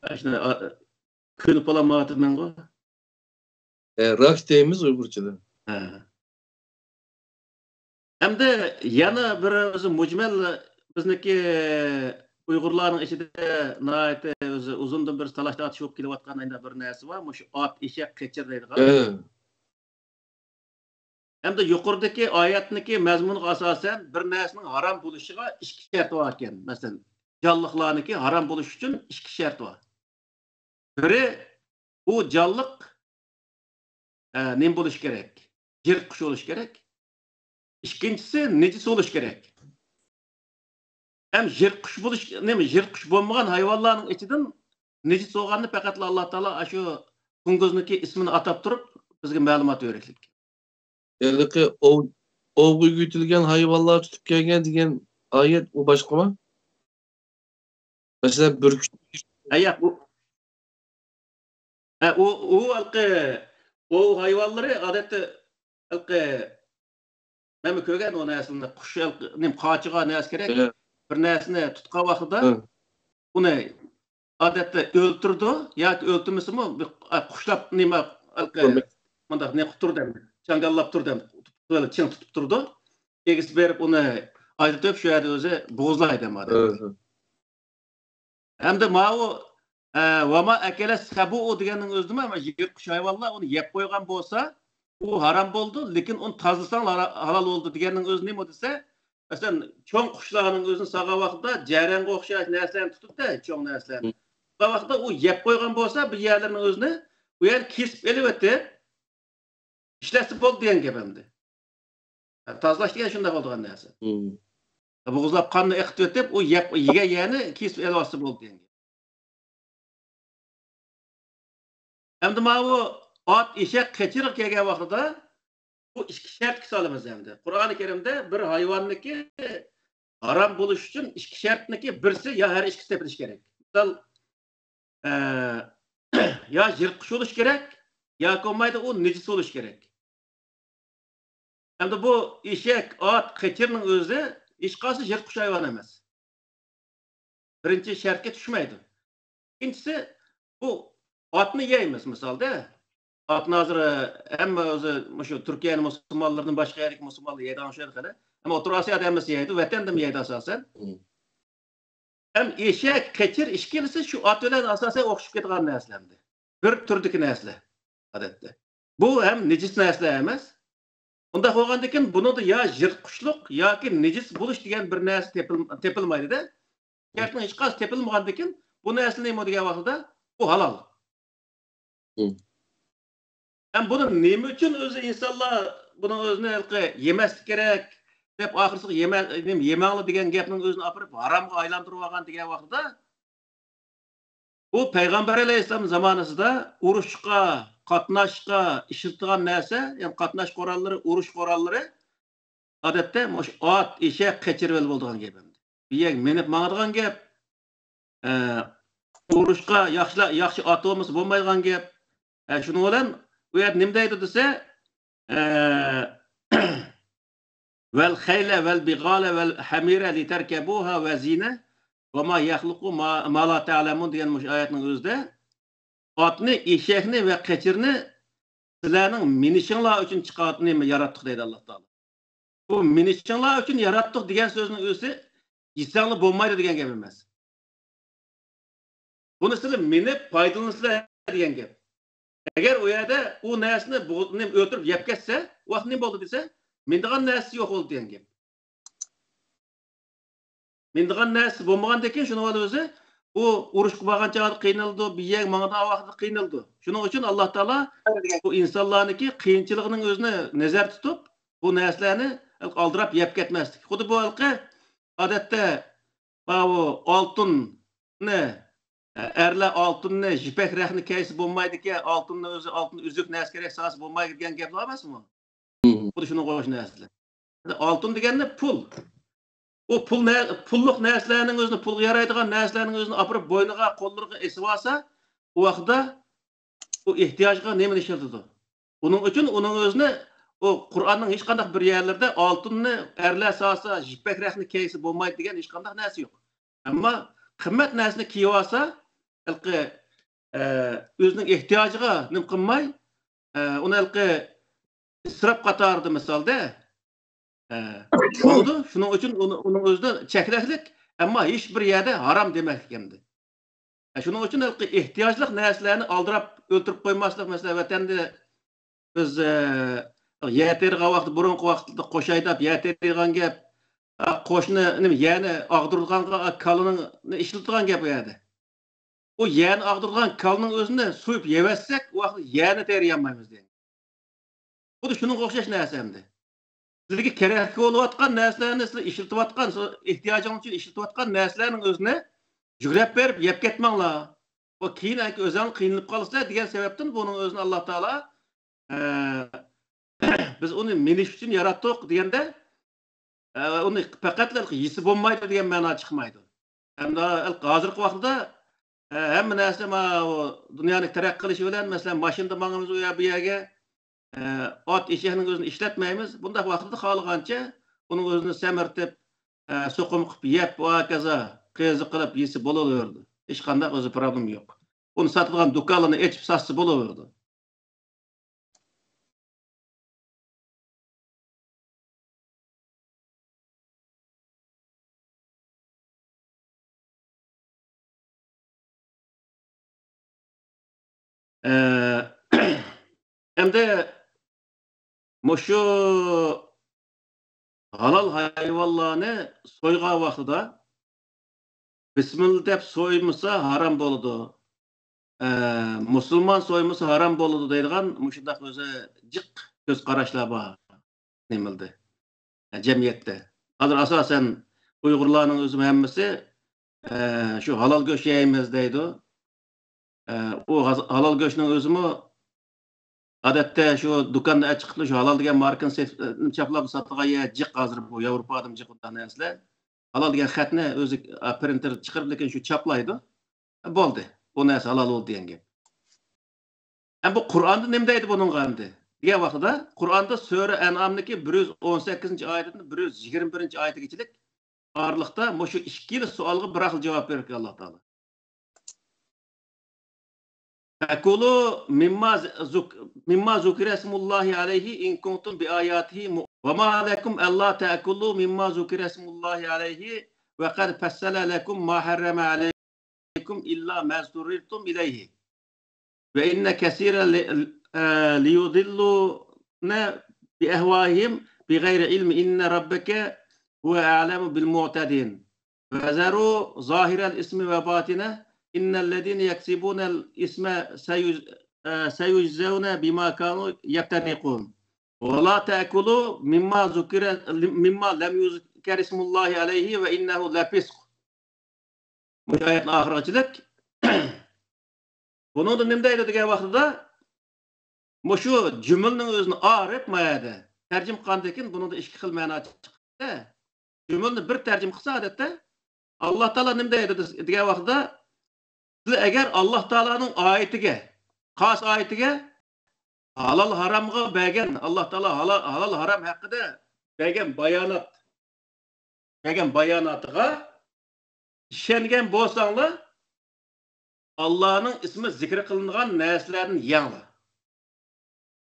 ئاشۇنى، ئا، كۆنۈپ قالالمايۋاتىمەنغۇ. ئە، راك دەيمىز ئۇيغۇرچىدا. ھە. ئەمدى يەنە بىر ئۆزى مۇجمەل بىزنىڭكى ئۇيغۇرلارنىڭ ئىچىدە ناھايىتى ئۆزى ئۇزۇندىن بېرى تالاش تارتىش بولۇپ كېلىۋاتقان ئەنە بىر نەرسە بار. مۇشۇ ئات، ئېشەك، قېچىر دەيدىغان. ھە. ئەمدى يۇقىرىدىكى ئايەتنىڭكى مەزمۇنىغا ئاساسەن، بىر نەرسىنىڭ ھارام بولۇشىغا ئىككى شەرت بار ئىكەن. مەسىلەن، جانلىقلارنىڭكى ھارام بولۇشى ئۈچۈن ئىككى شەرت بار. بىرى، ئۇ جانلىق، ئە، نېمە بولۇشى كېرەك؟ يىرتقۇچ بولۇشى كېرەك. ئىككىنچىسى، نىجىس بولۇشى كېرەك. ھەم يىرتقۇچ بولۇش، نېمە، يىرتقۇچ بولمىغان ھايۋانلارنىڭ ئىچىدىن نىجىس بولغاننى پەقەتلا ئاللا تائالا ئاشۇ قۇڭگۇزنىڭكى ئىسمىنى ئاتاپ تۇرۇپ بىزگە مەلۇمات بېرىشلىك. ھېلىقى ئوۋ، ئوۋغا ئۆگىتىلگەن ھايۋانلار تۇتۇپ كەلگەن دېگەن ئايەت ئۇ باشقىمۇ؟ مەسىلەن، بۈركۈت. ھە، ياق، ئۇ، ھە، ئۇ، ئۇ ھېلىقى ئوۋ ھايۋانلىرى ئادەتتە ھېلىقى مەنمۇ كۆرگەن ئۇ نەرسىنى. قۇش ھېلىقى نېمە، قاچىغا نەرسە كېرەك. ھە. بىر نەرسىنى تۇتقان ۋاقتىدا ھە. ئۇنى ئادەتتە ئۆلتۈرىدۇ ياكى ئۆلتۈرمىسىمۇ بىر، ئە، قۇشلاپ نېمە، ھېلىقى مۇنداق نېمە قىلىپ تۇرىدۇ ئەمدى. چاڭگاللاپ تۇرىدۇ ئەمدى. بىر چىڭ تۇتۇپ تۇرىدۇ. ئىگىسى بېرىپ ئۇنى ئايلىتىپ شۇ يەردە ئۆزى بوغۇزلايدۇ ئەمدى. ھە، ھە. ھەمدە ماۋۇ، ئە، ۋەما ئەكەلە سەبۇئۇ دېگەننىڭ ئۆزىدىمۇ، ئەمما يىرتقۇچ ھايۋانلار ئۇنى يەپ قويغان بولسا، ئۇ ھارام بولىدۇ، لېكىن ئۇنى تازىلىساڭ ھارا-، ھالال بولىدۇ دېگەننىڭ ئۆزى نېمە دېسە، مەسىلەن، چوڭ قۇشلارنىڭ ئۆزىنى سالغان ۋاقتىدا جەرەنگە ئوخشاش نەرسىلەرنى تۇتۇپ-دە، چوڭ نەرسىلەرنى. مم. سالغان ۋاقتىدا ئۇ يەپ قويغان بولسا، بىر يەرلىرىنىڭ ئۆزىنى ئۇ يەرنى كېسىپ ئېلىۋېتىپ، ئىشلەتسە بولدى دېگەن گەپ ئەمدى. تازىلاش دېگەن شۇنداق بولىدىغان نەرسە. بوغۇزلاپ قاننى ئېقىتىۋېتىپ، ئۇ يەپ، يېگەن يەرنى كېسىپ ئېلىۋالسا بولدى دېگەن گەپ. ئەمدى ماۋۇ ئات، ئېشەك، قېچىرغا كەلگەن ۋاقتىدا بۇ ئىككى شەرتكە سالىمىز ئەمدى. قۇرئانى كەرىمدە بىر ھايۋاننىڭكى ھارام بولۇش ئۈچۈن ئىككى شەرتنىڭكى بىرسى يا ھەر ئىككىسى تېپىلىشى كېرەك. مىسال، ئە، يا يىرتقۇچ بولۇشى كېرەك، ياكى بولمايدۇ ئۇ نىجىس بولۇشى كېرەك. ئەمدى بۇ ئېشەك، ئات، قېچىرنىڭ ئۆزى ھېچقايسى يىرتقۇچ ھايۋان ئەمەس. بىرىنچى شەرتكە چۈشمەيدۇ. ئىككىنچىسى، بۇ ئاتنى يەيمىز مىسالدا. ئاتنى ھازىر، ئە، ھەممە ئۆزى مۇشۇ تۈركىيەنىڭ مۇسۇلمانلىرىدىن باشقا يەردىكى مۇسۇلمانلار يەيدىغان ئوخشايدۇ خېلى. ئەمما ئوتتۇرا ئاسىيادا ھەممىسى يەيدۇ، ۋەتەندىمۇ يەيدۇ ئاساسەن. ھەم ئېشەك، قېچىر ئىككىلىسى شۇ ئات بىلەن ئاساسەن ئوخشىشىپ كېتىدىغان نەرسىلەر ئەمدى. بىر تۈردىكى نەرسىلەر، ئادەتتە. بۇ ھەم نىجىس نەرسىلەر ئەمەس. ئۇنداق بولغاندىكىن بۇنىڭدا يا يىرتقۇچلۇق ياكى نىجىس بولۇش دېگەن بىر نەرسە تېپىل-، تېپىلمايدۇ-دە. شەرتنىڭ ھېچقايسى تېپىلمىغاندىكىن بۇ نەرسە نېمە دېگەن ۋاقتىدا بۇ ھالال. ھەم بۇنى نېمە ئۈچۈن ئۆزى ئىنسانلار بۇنىڭ ئۆزىنى ھېلىقى يېمەسلىك كېرەك دەپ، ئاخىرسىغا يېمە-، نېمە، يېمەڭلار دېگەن گەپنىڭ ئۆزىنى ئاپىرىپ ھارامغا ئايلاندۇرۇۋالغان دېگەن ۋاقتىدا، بۇ پەيغەمبەر ئەلەيھىسسالام زامانىسىدا ئۇرۇشقا، قاتناشقا ئىشلىتىدىغان نەرسە، يەنى قاتناش قوراللىرى، ئۇرۇش قوراللىرى، ئادەتتە مۇشۇ ئات، ئېشەك، قېچىر بىلەن بولىدىغان گەپ ئەمدى. بىيەگە مىنىپ ماڭىدىغان گەپ. ئە، ئۇرۇشقا ياخشىلا-، ياخشى ئات بولمىسا بولمايدىغان گەپ. ئە، شۇنىڭ بىلەن ئۇ يەردە نېمە دەيدۇ دېسە، ئە، ۋەل خەيلە ۋەل بىغالە ۋەل ھەمىرە لىتەركەبۇھا ۋە زىنە ۋە ما يەخلۇقۇ ما، ما لا تەلەمۇن دېگەن مۇشۇ ئايەتنىڭ ئۆزىدە ئاتنى، ئېشەكنى ۋە قېچىرنى سىلەرنىڭ مىنىشىڭلار ئۈچۈن چىقارتنى ياراتتۇق دەيدۇ ئاللا تائالا. بۇ مىنىشىڭلار ئۈچۈن ياراتتۇق دېگەن سۆزنىڭ ئۆزى يېسەڭلار بولمايدۇ دېگەن گەپ ئەمەس. بۇنى سىلەر مىنىپ پايدىلىنىسىلەر دېگەن گەپ. ئەگەر ئۇ يەردە ئۇ نەرسىنى بۇ-، نېمە ئۆلتۈرۈپ يەپ كەتسە، ئۇ ۋاقىت نېمە بولدى دېسە، مىنىدىغان نەرسىسى يوق بولدى دېگەن گەپ. مىنىدىغان نەرسىسى بولمىغاندىن كېيىن شۇنىڭ بىلەن ئۆزى ئۇ ئۇرۇشقا بارغان چاغدا قىينىلىدۇ، بىر يەرگە ماڭىدىغان ۋاقىتتا قىينىلىدۇ. شۇنىڭ ئۈچۈن ئاللا تائالا بۇ ئىنسانلارنىڭكى قىيىنچىلىقىنىڭ ئۆزىنى نەزەردە تۇتۇپ، بۇ نەرسىلەرنى ئالدىراپ يەپ كەتمەسلىك. خۇددى بۇ ھېلىقى ئادەتتە ماۋۇ ئالتۇننى، ئەرلەر ئالتۇننى، يىپەك رەختنى كىيسە بولمايدىكەن، ئالتۇننى ئۆزى، ئالتۇن ئۈزۈك نەرسە كېرەك، سالسا بولمايدۇ دېگەن گەپلەر ئەمەسمۇ؟ خۇددى شۇنىڭغا ئوخشاش نەرسىلەر. ئالتۇن دېگەننى پۇل. ئۇ پۇل نە-، پۇللۇق نەرسىلەرنىڭ ئۆزىنى، پۇلغا يارايدىغان نەرسىلەرنىڭ ئۆزىنى ئاپىرىپ بوينىغا، قوللىرىغا ئېسىۋالسا، ئۇ ۋاقىتتا ئۇ ئېھتىياجىغا نېمىنى ئىشلىتىدۇ؟ ئۇنىڭ ئۈچۈن ئۇنىڭ ئۆزىنى، ئۇ قۇرئاننىڭ ھېچقانداق بىر يەرلىرىدە ئالتۇننى ئەرلەر سالسا، يىپەك رەختنى كىيسە بولمايدۇ دېگەن ھېچقانداق نەرسە يوق. ئەمما قىممەت نەرسىنى كىيىۋالسا، ھېلىقى، ئە، ئۆزىنىڭ ئېھتىياجىغا نېمە قىلماي، ئە، ئۇنى ھېلىقى ئىسراپ قاتارىدا مىسالدا، ئە، بولىدۇ. شۇنىڭ ئۈچۈن ئۇنى، ئۇنىڭ ئۆزىدە چەكلىكلىك، ئەمما ھېچ بىر يەردە ھارام دېمەكلىك ئەمدى. ئە، شۇنىڭ ئۈچۈن ھېلىقى ئېھتىياجلىق نەرسىلەرنى ئالدىراپ ئۆلتۈرۈپ قويماسلىق، مەسىلەن، ۋەتەندە بىز، ئە، يەر تېرىغان ۋاقىتتا، بۇرۇنقى ۋاقىتتا قوش ھەيدەپ يەر تېرىغان گەپ، ئە، قوشنى، نېمە، يەرنى ئاغدۇرىدىغانغا كالىنى ئىشلىتىدىغان گەپ ئۇ يەردە. ئۇ يەرنى ئاغدۇرىدىغان كالىنىڭ ئۆزىنى سويۇپ يەۋەتسەك، ئۇ ۋاقىتتا يەرنى تېرىيالمايمىز دېگەن. خۇددى شۇنىڭغا ئوخشاش نەرسە ئەمدى. سىزگە كېرەكلىك بولۇۋاتقان نەرسىلەرنى، سىز ئىشلىتىۋاتقان، سىز ئېھتىياجىڭىز ئۈچۈن ئىشلىتىۋاتقان نەرسىلەرنىڭ ئۆزىنى يۈگرەپ بېرىپ يەپ كەتمەڭلار. ئۇ كېيىن ئەنكى ئۆزۈڭلار قىينىلىپ قالىسىلەر دېگەن سەۋەبتىن بۇنىڭ ئۆزىنى ئاللا تائالا، ئە، بىز ئۇنى مىنىش ئۈچۈن ياراتتۇق دېگەندە، ئە، ئۇنى پەقەتلا يېسە بولمايدۇ دېگەن مەنا چىقمايدۇ. ھەمدە ھازىرقى ۋاقىتتا، ئە، ھەممە نەرسە ماۋۇ دۇنيانىڭ تەرەققىي قىلىشى بىلەن، مەسىلەن، ماشىنىدا ماڭىمىز ئۇ يەر بۇ يەرگە، ئە، ئات ئېشەكنىڭ ئۆزىنى ئىشلەتمەيمىز. بۇنداق ۋاقىتتا خالىغانچە ئۇنىڭ ئۆزىنى سەمرىتىپ، ئە، سوقۇم قىلىپ يەپ، ۋە ھاكازا قېزا قىلىپ يېسە بولۇۋېرىدۇ. ھېچقانداق ئۆزى پروبلېما يوق. ئۇنى ساتىدىغان دۇكانلارنى ئېچىپ ساتسا بولۇۋېرىدۇ. ئە، ئەمدى مۇشۇ ھالال ھايۋانلارنى سويغان ۋاقتىدا بىسمىللا دەپ سويمىسا ھارام بولىدۇ. ئە، مۇسۇلمان سويمىسا ھارام بولىدۇ دەيدىغان مۇشۇنداق ئۆزى جىق كۆز قاراشلار بار. نېمىلدى؟ جەمئىيەتتە. ھازىر ئاساسەن ئۇيغۇرلارنىڭ ئۆزىمۇ ھەممىسى، ئە، شۇ ھالال گۆش يەيمىز دەيدۇ. ئە، ئۇ ھاز-، ھالال گۆشنىڭ ئۆزىمۇ ئادەتتە شۇ دۇكاندا چىقىپلا شۇ ھالال دېگەن ماركىنى سېتىپ، چاپلاپ ساتىدىغان يەر جىق ھازىر بۇ ياۋروپادىمۇ جىق ئۇنداق نەرسىلەر. ھالال دېگەن خەتنى ئۆزى، ئە، پرىنتېر چىقىرىپ، لېكىن شۇ چاپلايدۇ. بولدى. بۇ نەرسە ھالال بولدى دېگەن گەپ. ئە، بۇ قۇرئاندا نېمە دەيدۇ بۇنىڭغا ئەمدى؟ دېگەن ۋاقتىدا، قۇرئاندا سۈرە ئەنئامنىكى بىر يۈز ئون سەككىزىنچى ئايىتىدىن بىر يۈز يىگىرمە بىرىنچى ئايىتىگىچىلىك ئارىلىقتا مۇشۇ ئىككىلا سوئالغا بىر خىل جاۋاب بېرىدىكەن ئاللا تائالا. فكلوا مما ذك-، مما ذكر اسم الله عليه إن كنتم بآياته مؤ-، وما لكم ألا تأكلوا مما ذكر اسم الله عليه وقد فصل لكم ما حرم عليكم إلا ما اضطررتم إليه وإن كثيرا ل-، آه، ليضلون بأهوائهم بغير علم إن ربك هو أعلم بالمعتدين. وذروا ظاهر الإثم وباطنه إن الذين يكسبون الإثم سيج-، آه، سيجزون بما كانوا يفترقون. ولا تأكلوا مما ذكر، مما لم يذكر اسم الله عليه وإنه لفسق. مۇشۇ ئايەتنىڭ ئاخىرىغىچىلىك. بۇنىڭدا نېمە دەيدۇ دېگەن ۋاقتىدا، مۇشۇ جۈملىنىڭ ئۆزىنى ئايرىپ ما يەردە تەرجىمە قىلغاندىن كېيىن بۇنىڭدا ئىككى خىل مەنا چىقتى. جۈملىنى بىر تەرجىمە قىلسا ئادەتتە، ئاللا تائالا نېمە دەيدۇ دېگەن ۋاقتىدا، سىلەر ئەگەر ئاللا تائالانىڭ ئايىتىگە، خاس ئايىتىگە، ھالال ھارامغا بەرگەن، ئاللا تائالا ھالا-، ھالال ھارام ھەققىدە بەرگەن بايانات، بەرگەن باياناتىغا ئىشەنگەن بولساڭلار، ئاللانىڭ ئىسمى زىكىر قىلىنغان نەرسىلەردىن يەڭلار.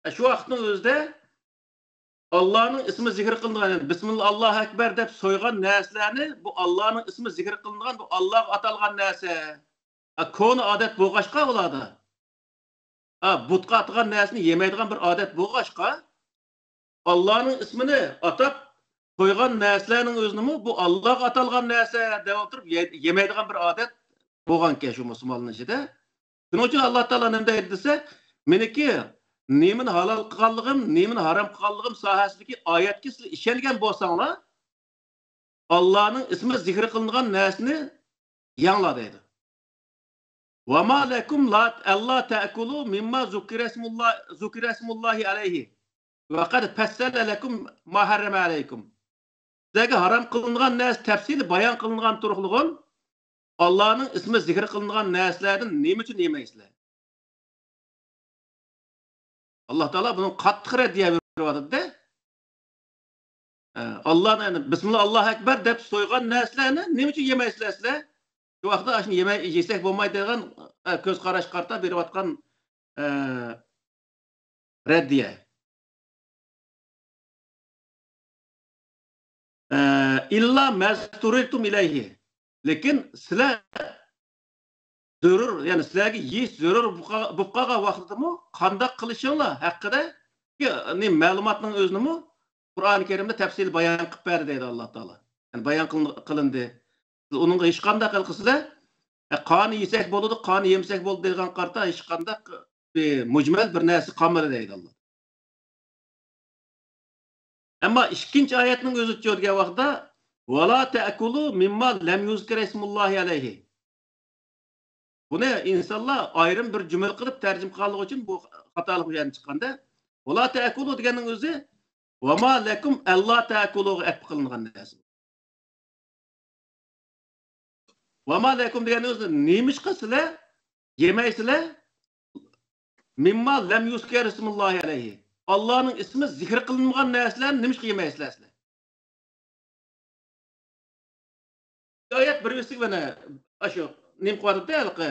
ئە، شۇ ۋاقىتنىڭ ئۆزىدە ئاللانىڭ ئىسمى زىكىر قىلىنغان، يەنى بىسمىللا، ئاللاھۇ ئەكبەر دەپ سويغان نەرسىلەرنى، بۇ ئاللانىڭ ئىسمى زىكىر قىلىنغان، بۇ ئاللاغا ئاتالغان نەرسە. ئە، كونا ئادەت بولغاچقا ئۇلاردا. ئا، بۇتقا ئاتىغان نەرسىنى يېمەيدىغان بىر ئادەت بولغاچقا، ئاللانىڭ ئىسمىنى ئاتاپ قويغان نەرسىلەرنىڭ ئۆزىنىمۇ بۇ ئاللاغا ئاتالغان نەرسە دەپ ئولتۇرۇپ يە-، يېمەيدىغان بىر ئادەت بولغانكەن شۇ مۇسۇلمانلارنىڭ ئىچىدە. شۇنىڭ ئۈچۈن ئاللا تائالا نېمە دەيدۇ دېسە، مېنىڭكى نېمىنى ھالال قىلغانلىقىم، نېمىنى ھارام قىلغانلىقىم ساھەسىدىكى ئايەتكە سىلەر ئىشەنگەن بولساڭلار، ئاللانىڭ ئىسمى زىكىر قىلىنغان نەرسىنى يەڭلار دەيدۇ. وما لكم لا، ألا تأكلوا مما ذكر اسم الله، ذكر اسم الله عليه وقد فصل لكم ما حرم عليكم. سىلەرگە ھارام قىلىنغان نەرسە تەپسىلىي بايان قىلىنغان تۇرۇقلۇغۇن، ئاللانىڭ ئىسمى زىكىر قىلىنغان نەرسىلەردىن نېمە ئۈچۈن يېمەيسىلەر؟ ئاللا تائالا بۇنىڭغا قاتتىق رەددىيە بېرىۋاتىدۇ. ئە، ئاللانى، يەنى، بىسمىللا، ئاللاھۇ ئەكبەر دەپ سويغان نەرسىلەرنى نېمە ئۈچۈن يېمەيسىلەر سىلەر؟ شۇ ۋاقىتتا ئاشۇنى يېمەي-، يېسەك بولمايدۇ دەيدىغان، ئە، كۆز قاراشقا قارىتا بېرىۋاتقان، ئە، رەددىيە. ئە، إلا ما اضطررتم إليه. لېكىن سىلەر زۆرۈر، يەنى سىلەرگە يېيىش زۆرۈر بولۇپ قا-، بولۇپ قالغان ۋاقتىدىمۇ قانداق قىلىشىڭلار ھەققىدە، يەنى مەلۇماتنىڭ ئۆزىنىمۇ قۇرئانى كەرىمدە تەپسىلىي بايان قىلىپ بەردى دەيدۇ ئاللا تائالا. يەنى بايان قىلىن-، قىلىندى. ئۇنىڭغا ھېچقانداق ھېلىقى سىلەر، ئە، قانى يېسەك بولىدۇ، قانى يېمىسەك بولىدۇ دەيدىغان قارىتا ھېچقانداق بىر مۇجمەل بىر نەرسە قالمىدى دەيدۇ ئاللا. ئەمما ئىككىنچى ئايەتنىڭ ئۆزىچۇ دېگەن ۋاقىتتا، ولا تأكلوا مما لم يذكر اسم الله عليه. بۇنى ئىنسانلار ئايرىم بىر جۈملە قىلىپ تەرجىمە قىلغانلىقى ئۈچۈن بۇ خاتالىق بۇ يەردىن چىققاندا، ولا تأكلوا دېگەننىڭ ئۆزى، وما لكم ألا تأكلوغا ئەتپ قىلىنغان نەرسە. وما لكم دېگەننىڭ ئۆزى، نېمىشقا سىلەر يېمەيسىلەر؟ مما لم يذكر اسم الله عليه. ئاللانىڭ ئىسمى زىكىر قىلىنمىغان نەرسىلەرنى نېمىشقا يېمەيسىلەر سىلەر؟ ئايەت بىر بىرسىگە مانا ئاشۇ نېمە قىلىۋاتىدۇ ھېلىقى.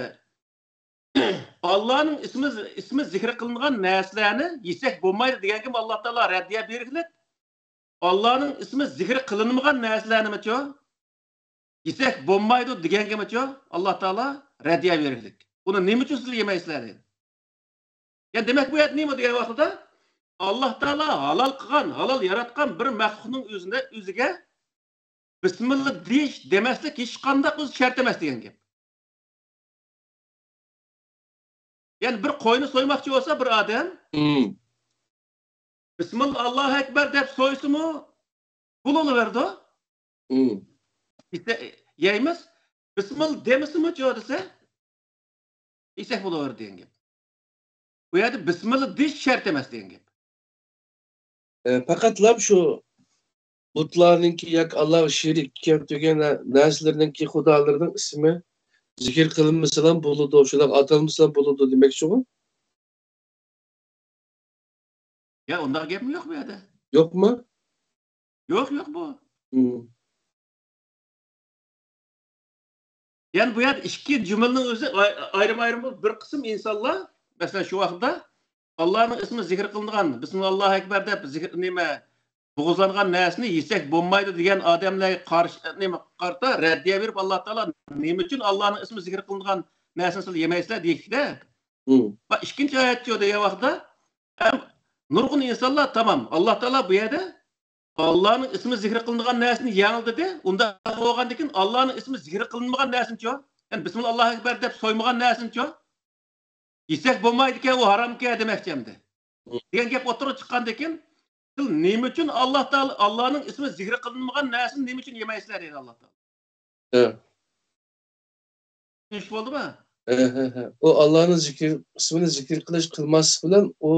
ئاللانىڭ ئىسمى، ئىسمى زىكىر قىلىنغان نەرسىلەرنى يېسەك بولمايدۇ دېگەنگىمۇ ئاللا تائالا رەددىيە بېرىكلىك. ئاللانىڭ ئىسمى زىكىر قىلىنمىغان نەرسىلەرنىمۇچۇ يېسەك بولمايدۇ دېگەنگىمۇچۇ ئاللا تائالا رەددىيە بېرىكلىك. ئۇنى نېمە ئۈچۈن سىلەر يېمەيسىلەر دەيدۇ. يەنى دېمەك بۇ يەردە نېمە دېگەن ۋاقتىدا، ئاللا تائالا ھالال قىلغان، ھالال ياراتقان بىر مەخلۇقنىڭ ئۆزىنى، ئۆزىگە بىسمىللا دېيىش، دېمەسلىك ھېچقانداق ئۆزى شەرت ئەمەس دېگەن گەپ. يەنى بىر قوينى سويماقچى بولسا بىر ئادەم، مم. بىسمىللا، ئاللاھۇ ئەكبەر دەپ سويسىمۇ، بولۇۋېرىدۇ. مم. يېسە-، يەيمىز. بىسمىللا دېمىسىمۇچۇ دېسە، يېسەك بولۇۋېرىدۇ دېگەن گەپ. بۇ يەردە بىسمىللا دېيىش شەرت ئەمەس دېگەن گەپ. ئە، پەقەتلا شۇ بۇتلارنىڭكى ياكى ئاللاغا شېرىك كەلتۈرگەن نە-، نەرسىلەرنىڭكى خۇدالىرىنىڭ ئىسمى زىكىر قىلىنمىسىلا بولىدۇ، شۇنداق ئاتالمىسىلا بولىدۇ دېمەكچىغۇ؟ يا، ئۇنداق گەپمۇ يوق بۇ يەردە. يوقمۇ؟ يوق، يوق بۇ. مم. يەنى بۇ يەردە ئىككى جۈملىنىڭ ئۆزى ئاي-، ئايرىم-ئايرىم بولۇپ، بىر قىسىم ئىنسانلار، مەسىلەن، شۇ ۋاقىتتا ئاللانىڭ ئىسمى زىكىر قىلىنغان، بىسمىللا ئاللاھۇ ئەكبەر دەپ زىكىر، نېمە، بوغۇزلانغان نەرسىنى يېسەك بولمايدۇ دېگەن ئادەملەرگە قارشى، نېمە، قارىتا رەددىيە بېرىپ، ئاللا تائالا نېمە ئۈچۈن ئاللانىڭ ئىسمى زىكىر قىلىنغان نەرسىنى سىلەر يېمەيسىلەر دېيىشتى-دە. مم. ئىككىنچى ئايەتچۇ دېگەن ۋاقىتتا، ھەم نۇرغۇن ئىنسانلار، تامام، ئاللا تائالا بۇ يەردە ئاللانىڭ ئىسمى زىكىر قىلىنغان نەرسىنى يەڭ دېدى. ئۇنداق بولغاندىكىن، ئاللانىڭ ئىسمى زىكىر قىلىنمىغان نەرسىنىچۇ؟ يەنى بىسمىللا ئاللاھۇ ئەكبەر دەپ سويمىغان نەرسىنىچۇ؟ يېسەك بولمايدىكەن، ئۇ ھارامكەن دېمەكچى ئەمدى. دېگەن گەپ ئوتتۇرىغا چىققاندىكىن، سىلەر نېمە ئۈچۈن ئاللا تائالا، ئاللانىڭ ئىسمى زىكىر قىلىنمىغان نەرسىنى نېمە ئۈچۈن يېمەيسىلەر دەيدۇ ئاللا تائالا. ھە. چۈشىنىش بولدىمۇ؟ ھە، ھە، ھە. ئۇ ئاللانىڭ زىكىر، ئىسمىنى زىكىر قىلىش، قىلماسلىق بىلەن ئۇ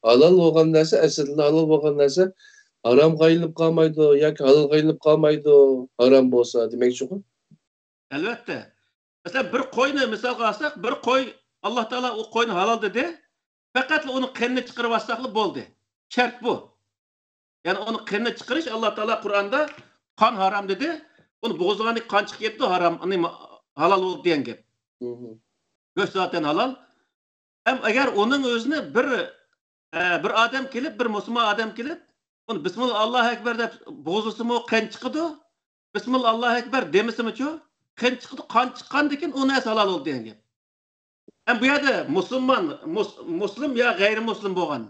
ھالال بولغان نەرسە، ئەسلىدىلا ھالال بولغان نەرسە ھارامغا ئايلىنىپ قالمايدۇ ياكى ھالالغا ئايلىنىپ قالمايدۇ، ھارام بولسا دېمەكچىغۇ. ئەلۋەتتە. مەسىلەن، بىر قوينى مىسالغا ئالساق، بىر قوي، ئاللا تائالا ئۇ قوينى ھالال دېدى. پەقەتلا ئۇنىڭ قېنىنى چىقىرىۋالساقلا بولدى. شەرت بۇ. يەنى ئۇنىڭ قېنىنى چىقىرىش، ئاللا تائالا قۇرئاندا قان ھارام دېدى. ئۇنى بوغۇزلىغاندىن كېيىن قان چىقىپ كېتىدۇ، ھارام، نېمە، ھالال بولدى دېگەن گەپ. مم. گۆش زاتەن ھالال. ھەم ئەگەر ئۇنىڭ ئۆزىنى بىر، ئە، بىر ئادەم كېلىپ، بىر مۇسۇلمان ئادەم كېلىپ، ئۇنى بىسمىللا ئاللاھۇ ئەكبەر دەپ بوغۇزلىسىمۇ قان چىقىدۇ. بىسمىللا ئاللاھۇ ئەكبەر دېمىسىمۇچۇ؟ قان چىقىدۇ، قان چىققاندىن كېيىن ئۇ نەرسە ھالال بولدى دېگەن گەپ. ھەم بۇ يەردە مۇسۇلمان، مۇس-، مۇسلىم يا غەيرىي مۇسلىم بولغان،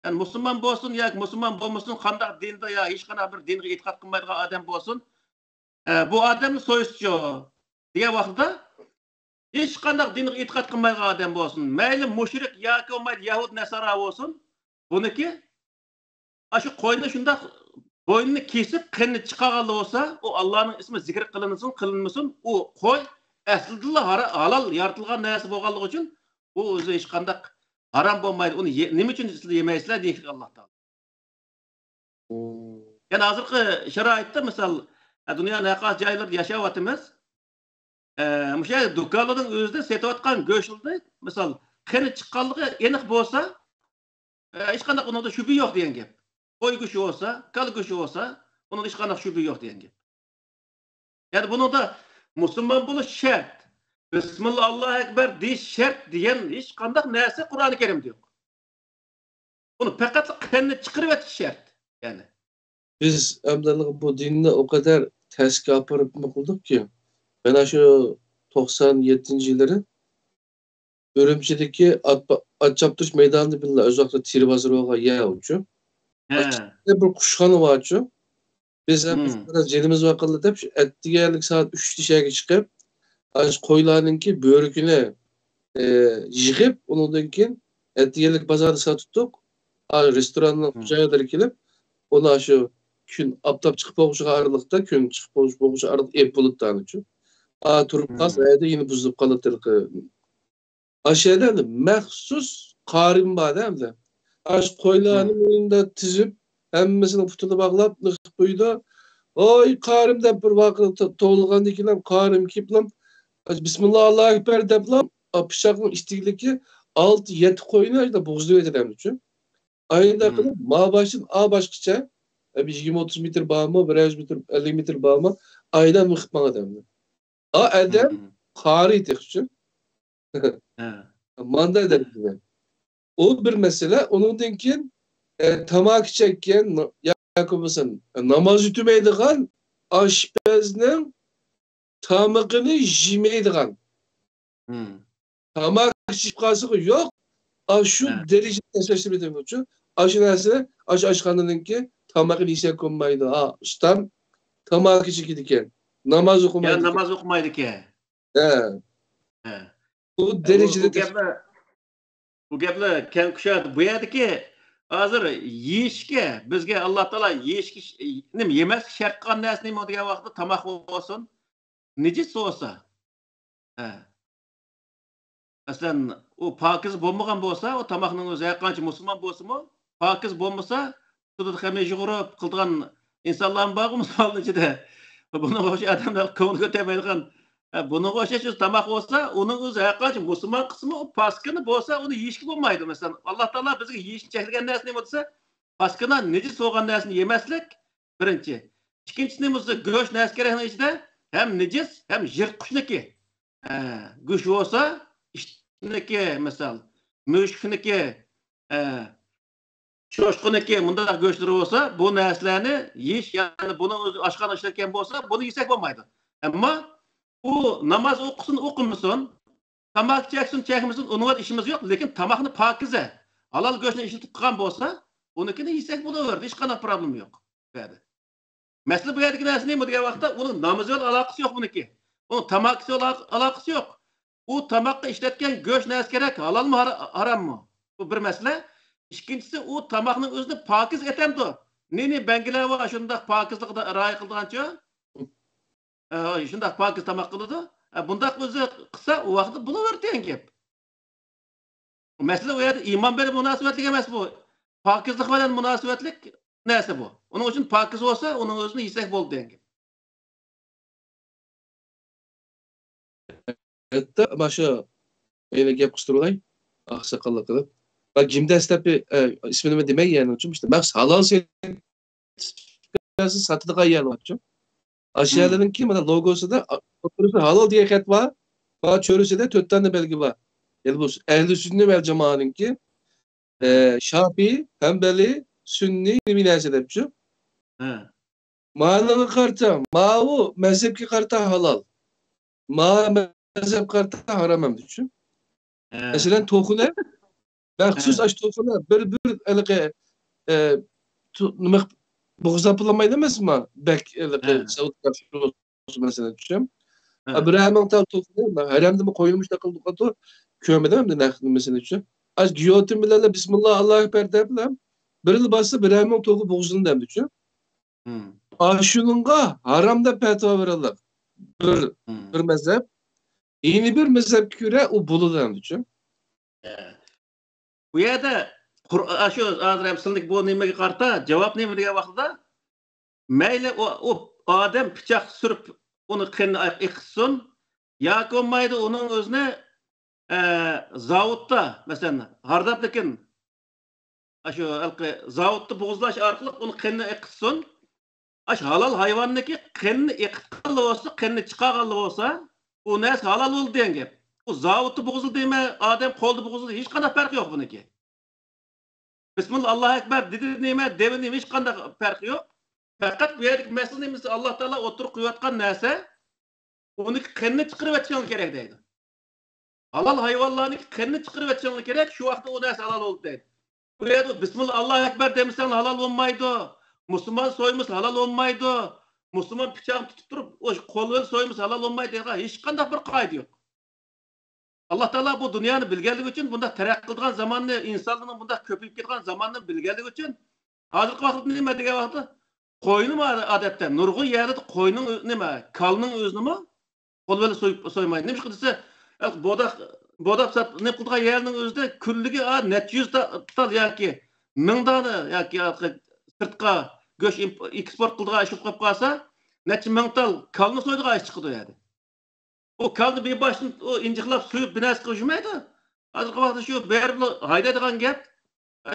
يەنى مۇسۇلمان بولسۇن ياكى مۇسۇلمان بولمىسۇن، قانداق دىندا يا ھېچقانداق بىر دىنغا ئېتىقاد قىلمايدىغان ئادەم بولسۇن، ئە، بۇ ئادەمنى سويسىچۇ دېگەن ۋاقىتتا، ھېچقانداق دىنغا ئېتىقاد قىلمايدىغان ئادەم بولسۇن، مەيلى مۇشرىك ياكى بولمايدۇ يەھۇد نەسارا بولسۇن، بۇنىڭكى ئاشۇ قوينى شۇنداق بوينىنى كېسىپ، قېنىنى چىقارغانلا بولسا، ئۇ ئاللانىڭ ئىسمى زىكىر قىلىنسۇن، قىلىنمىسۇن، ئۇ قوي ئەسلىدىلا ھارا-، ھالال يارىتىلغان نەرسە بولغانلىقى ئۈچۈن، ئۇ ئۆزى ھېچقانداق ھارام بولمايدۇ. ئۇنى يە-، نېمە ئۈچۈن سىلەر يېمەيسىلەر دېيىشلىك ئاللا تائالا. يەنى ھازىرقى شارائىتتا، مىسال، دۇنيانىڭ ھەر قايسى جايلىرىدا ياشاۋاتىمىز. ئە، مۇشۇ يەردە دۇكانلارنىڭ ئۆزىدە سېتىۋاتقان گۆشلىرى، مىسال، قېنى چىققانلىقى ئېنىق بولسا، ئە، ھېچقانداق ئۇنىڭدا شۈبھە يوق دېگەن گەپ. قوي گۆشى بولسا، كالا گۆشى بولسا، ئۇنىڭدا ھېچقانداق شۈبھە يوق دېگەن گەپ. يەنى بۇنىڭدا مۇسۇلمان بولۇش شەرت، بىسمىللا، ئاللاھۇ ئەكبەر دېيىش شەرت دېگەن ھېچقانداق نەرسە قۇرئانى كەرىمدە يوق. بۇنى پەقەتلا قېنىنى چىقىرىۋېتىش شەرت. يەنى. بىز ئەمدىلىغا بۇ دىننى ئۇ قەدەر تەسكە ئاپىرىپ نېمە قىلدۇقكى، مانا شۇ توقسان يەتتىنچى يىللىرى ئۈرۈمچىدىكى ئات، ئات چاپتۇرۇش مەيدانىدا بىللە ئۇزاقتا تېرە بازىرى بولغان يەر ئۇچۇ. ھە. بىر قۇشخانا بارچۇ. بىز ھەم بىز بىراز جېنىمىز ۋاقىللا دەپ، شۇ ئەتىگەنلىك سائەت ئۈچتە شەھەرگە چىقىپ، ئاشۇ قويلارنىڭكى بۆرىكىنى، ئى، يىغىپ، ئۇنىڭدىن كېيىن ئەتىگەنلىك بازاردا ساتتۇق. ئا، رېستوراننىڭ خوجايىنلىرى كېلىپ، ئۇلار شۇ كۈن ئاپتاپ چىقىپ بولغۇچە ئارىلىقتا، كۈن چىقىپ بولغۇچە ئارىلىقتا ئېلىپ بولۇپتۇ ئانىچۇ. ئا، تۇرۇپ قالسا، ئەدە يەنە بۇزۇلۇپ قالاتتى. ئاشۇ يەردە ئەمدى مەخسۇس قارىم بار-دە ئەمدى. ئاشۇ قويلارنى مۇنداق تىزىپ، ھەممىسىنىڭ پۇتىنى باغلاپ، نېقىپ قويىدۇ. ۋاي، قارىم دەپ بىر ۋارقىراپ تو-، توۋلىغاندىن كېيىن، قارىم كېلىپلا، بىسمىللا، ئاللاھۇ ئەكبەر دەپلا، پىچاقنىڭ ئىتتىكىلىكى ئالتە، يەتتە قوينى بوغۇزلاۋېتىدۇ ئەمدىچۇ. ئاينىدا قىلىپ، ما باشتىن ئا باشقىچە، بىر يىگىرمە ئوتتۇز مېتىر بارمۇ، بىر يۈز مېتىر، ئەللىك مېتىر بارمۇ، ئايدا مېقىپ ماڭىدۇ ئەمدى. ئا ئادەم قارى تېخىچۇ. ماندا دەپ. ئۇ بىر مەسىلە. ئۇنىڭدىن كېيىن، ئە، تاماكا چەككەن، نا-، ياكى بولمىسا ناماز ئۆتىمەيدىغان، ئاشپەزنىڭ تامىقىنى يېمەيدىغان. تاماكا چېكىپ قالسىغۇ يوق. ئاشۇ دەرىجىدە تەسىرلىشىپ كېتىدۇچۇ. ئاشۇ نەرسە، ئاشۇ ئاشخانىنىڭكى تامىقىنى يېسەك بولمايدۇ. ھا، ئۇستام تاماكا چېكىدىكەن. ناماز ئوقۇمايدىكەن. ناماز ئوقۇمايدىكەن. ھە. ھە. ئۇ دەرىجىدە بۇ گەپلەر، بۇ گەپلەر كەڭ كۇشادە. بۇ يەردىكى ھازىر يېيىشكە، بىزگە ئاللا تائالا يېيىشكە، نېمە، يېمەسلىك شەرت قىلغان نەرسە نېمە دېگەن ۋاقىتتا تاماق بولسۇن، نىجىس بولسا. ھە. مەسىلەن، ئۇ پاكىز بولمىغان بولسا، ئۇ تاماقنىڭ ئۆزى ھەرقانچە مۇسۇلمان بولسىمۇ، پاكىز بولمىسا، سۇدا خەمىرى يۇغۇرۇپ قىلىدىغان ئىنسانلارمۇ بارغۇ مۇسۇلماننىڭ ئىچىدە. بۇنىڭغا ئوخشاش ئادەملەر كۆڭۈل كۆتەرمەيدىغان. ھە، بۇنىڭغا ئوخشاش تاماق بولسا، ئۇنىڭ ئۆزى ھەرقانچە مۇسۇلمان قىلسىمۇ، ئۇ پاسكىنا بولسا، ئۇنى يېيىشكە بولمايدۇ. مەسىلەن، ئاللا تائالا بىزگە يېيىشنى چەكلىگەن نەرسە نېمە دېسە، پاسكىنا نىجىس بولغان نەرسىنى يېمەسلىك، بىرىنچى. ئىككىنچىسى نېمە دېسە، گۆش نەرسە كېرەكنىڭ ئىچىدە ھەم نىجىس، ھەم يىرتقۇچنىكى. ھە، گۆش بولسا، ئىتنىكى، مىسال، مۈشۈكنىكى، ھە، چوشقىنىكى، مۇنداق گۆشلىرى بولسا، بۇ نەرسىلەرنى يېيىش، يەنى بۇنىڭ ئۆزى ئاشقان ئىشلەتكەن بولسا، بۇنى يېسەك بولمايدۇ. ئەمما ئۇ ناماز ئوقۇسۇن، ئوقۇمىسۇن، تاماكا چەكسۇن، چەكمىسۇن، ئۇنىڭغا ئىشىمىز يوق. لېكىن تاماقنى پاكىزە، ھالال گۆشنى ئىشلىتىپ قىلغان بولسا، ئۇنىڭكىنى يېسەك بولۇۋېرىدۇ. ھېچقانداق پروبلېما يوق بۇ يەردە. مەسىلە بۇ يەردىكى نەرسە نېمە دېگەن ۋاقىتتا، ئۇنىڭ نامىزى بىلەن ئالاقىسى يوق بۇنىڭكى. ئۇنىڭ تاماكىسى بىلەن ئالاق-، ئالاقىسى يوق. ئۇ تاماققا ئىشلەتكەن گۆش نەرسە كېرەك، ھالالمۇ، ھار-، ھاراممۇ؟ بۇ بىر مەسىلە. ئىككىنچىسى، ئۇ تاماقنىڭ ئۆزىنى پاكىز ئېتەمدۇ؟ نى-نى بەڭگىلەر بار، شۇنداق پاكىزلىقىدا رىئايە قىلىدىغانچۇ؟ ئە، شۇنداق پاكىز تاماق قىلىدۇ. ئە، بۇنداق ئۆزى قىلسا، ئۇ ۋاقىتتا بولۇۋېرىدۇ دېگەن گەپ. مەسىلە ئۇ يەردە ئىمان بىلەن مۇناسىۋەتلىك ئەمەس بۇ. پاكىزلىق بىلەن مۇناسىۋەتلىك نەرسە بۇ. ئۇنىڭ ئۈچۈن پاكىز بولسا، ئۇنىڭ ئۆزىنى يېسەك بولدى دېگەن گەپ. ھەتتا مانا شۇ يەنە گەپ قىستۇرۇلاي، ئاقساقاللىق قىلىپ. ۋە گىمدەس دەپ، ئە، ئىسمىنى دېمەي يەنى ئۈچۈن، ئىشتە مەخسۇس ھالال سېرتىفىكاتسىز ساتىدىغان يەر بارچۇ. ئاشۇ يەرلەرنىڭكى مانا لوگوسىدا ئوتتۇرىسىدا ھالال دېگەن خەت بار. مانا چۆرىسىدە تۆت دانە بەلگە بار. يەنى بۇ ئەھلى سۈننە ۋەل جامائەنىڭكى، ئە، شاپىئىي، ھەمبەلىي، سۈننىي نېمە نەرسە دەپچۇ. ھە. مانىڭغا قارىتا، ماۋۇ مەزھەپكە قارىتا ھالال. ما مەزھەپكە قارىتا ھارام ئەمدىچۇ. ھە. مەسىلەن، توخۇنى، مەخسۇس ھە. ئاشۇ توخۇنى بىر، بىر ھېلىقى، ئە، تو-، نېمە قىپ-، بوغۇزلاپ بولالمايدۇ ئەمەسمۇ؟ بەك ھېلىقى ھە. سەۋت بولسا مەسىلەن، چۈشۈم. ھە. بىرەر مىڭ تال توخۇنى، ھەرەمدىمۇ قوينىمۇ شۇنداق قىلىپ قالدى، كۆرمىدىم ئەمدى نەق نېمىسىنى چۈشۈم. ئاشۇ گىيوتىن بىلەن بىسمىللا، ئاللاھۇ ئەكبەر دەپ بىلەن بىرلا باسسا، بىرەر مىڭ توخۇ بوغۇزلىنىدۇ ئەمدىچۇ. ھىم. ئاشۇنىڭغا ھارام دەپ پەتىۋا بېرىلىدۇ. بىر، ھىم. بىر مەزھەپ. يەنە بىر مەزھەپكە كۆرە ئۇ بولىدۇ ئەمدىچۇ. ئە، بۇ يەردە قۇر-، ئاشۇ ھازىر ھەم سىلىنىڭ بۇ نېمىگە قارىتا، جاۋاب نېمە دېگەن ۋاقتىدا، مەيلى ئۇ، ئۇ ئادەم پىچاق سۈرۈپ ئۇنى قېنىنى ئېقىتسۇن، ياكى بولمايدۇ ئۇنىڭ ئۆزىنى، ئە، زاۋۇتتا، مەسىلەن، ھارداپلىكىن ئاشۇ ھېلىقى زاۋۇتتا بوغۇزلاش ئارقىلىق ئۇنى قېنىنى ئېقىتسۇن. ئاشۇ ھالال ھايۋاننىڭكى قېنىنى ئېقىتقانلا بولسا، قېنىنى چىقارغانلا بولسا، ئۇ نەرسە ھالال بولدى دېگەن گەپ. ئۇ زاۋۇتتا بوغۇزلىدى دېمە، ئادەم قولدا بوغۇزلىدى، ھېچقانداق پەرقى يوق بۇنىڭكى. بىسمىللا، ئاللاھۇ ئەكبەر دېدى نېمە، دېمىدى نېمە، ھېچقانداق پەرقى يوق. پەقەت بۇ يەردىكى مەسىلە نېمىسى، ئاللا تائالا ئوتتۇرىغا قويۇۋاتقان نەرسە، ئۇنىڭكى قېنىنى چىقىرىۋەتىشىڭلار كېرەك دەيدۇ. ھالال ھايۋانلارنىڭكى قېنىنى چىقىرىۋەتىشىڭلار كېرەك، شۇ ۋاقىتتا ئۇ نەرسە ھالال بولدى دەيدۇ. بۇ يەردە بىسمىللا، ئاللاھۇ ئەكبەر دېمىسەڭلار ھالال بولمايدۇ. مۇسۇلمان سويمىسا ھالال بولمايدۇ. مۇسۇلمان پىچاقنى تۇتۇپ تۇرۇپ، ئۇ قول بىلەن سويمىسا ھالال بولمايدۇ دەيدىغان ھېچقانداق بىر قائىدە يوق. ئاللا تائالا بۇ دۇنيانى بىلگەنلىكى ئۈچۈن، بۇنداق تەرەققىي قىلىدىغان زاماننى، ئىنسانلارنىڭ بۇنداق كۆپىيىپ كېتىدىغان زاماننى بىلگەنلىكى ئۈچۈن، ھازىرقى ۋاقىتتا نېمە دېگەن ۋاقىتتا، قوينىمۇ ئادەتتە نۇرغۇن يەردە قوينىڭ ئۆ-، نېمە، كالىنىڭ ئۆزىنىمۇ قول بىلەن سويۇپ، سويمايدۇ. نېمىشقا دېسە، بوداق، بوداق سات-، نېمە قىلىدىغان يەرنىڭ ئۆزىدە كۈنلۈكى، ئا، نەچچە يۈز تا-، تال ياكى مىڭ دانە ياكى سىرتقا گۆش ئىمپ-، ئېكسپورت قىلىدىغان ئىش بولۇپ قالسا، نەچچە مىڭ تال كالىنى سويىدىغان ئىش چىقىدۇ ئۇ يەردە. ئۇ كالىنى بىر باشتىن ئۇ ئىنجىقلاپ سويۇپ بىر نەرسە قىلىپ يۈرمەيدۇ. ھازىرقى ۋاقىتتا شۇ بېرىپ ھايدايدىغان گەپ.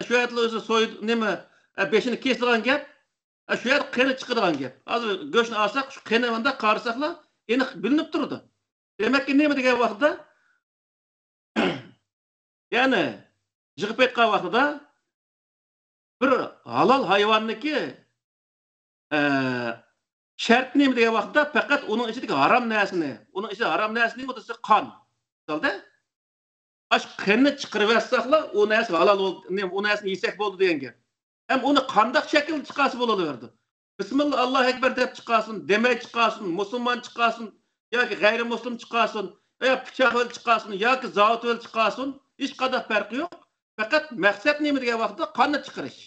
شۇ يەردە ئۆزى سوي-، نېمە، بېشىنى كېسىدىغان گەپ. شۇ يەردە قېنى چىقىدىغان گەپ. ھازىر گۆشنى ئالساق، شۇ قېنى مۇنداق قارىساقلا ئېنىق بىلىنىپ تۇرىدۇ. دېمەككى، نېمە دېگەن ۋاقىتتا، يەنى يىغىپ ئېيتقان ۋاقتىدا بىر ھالال ھايۋاننىڭكى، ئە، شەرتى نېمە دېگەن ۋاقتىدا پەقەت ئۇنىڭ ئىچىدىكى ھارام نەرسىنى، ئۇنىڭ ئىچىدە ھارام نەرسە نېمە دېسە قان. مىسالدا، ئاشۇ قېنىنى چىقىرىۋەتسەكلا، ئۇ نەرسە ھالال بولدى، نېمە، ئۇ نەرسىنى يېسەك بولدى دېگەن گەپ. ھەم ئۇنى قانداق شەكىلدە چىقارسا بولىۋېرىدۇ. بىسمىللا، ئاللاھۇ ئەكبەر دەپ چىقارسۇن، دېمەي چىقارسۇن، مۇسۇلمان چىقارسۇن ياكى غەيرىي مۇسلىم چىقارسۇن، يا پىچاق بىلەن چىقارسۇن ياكى زاۋۇت بىلەن چىقارسۇن، ھېچقانداق پەرقى يوق. پەقەت مەقسەت نېمە دېگەن ۋاقىتتا قاننى چىقىرىش.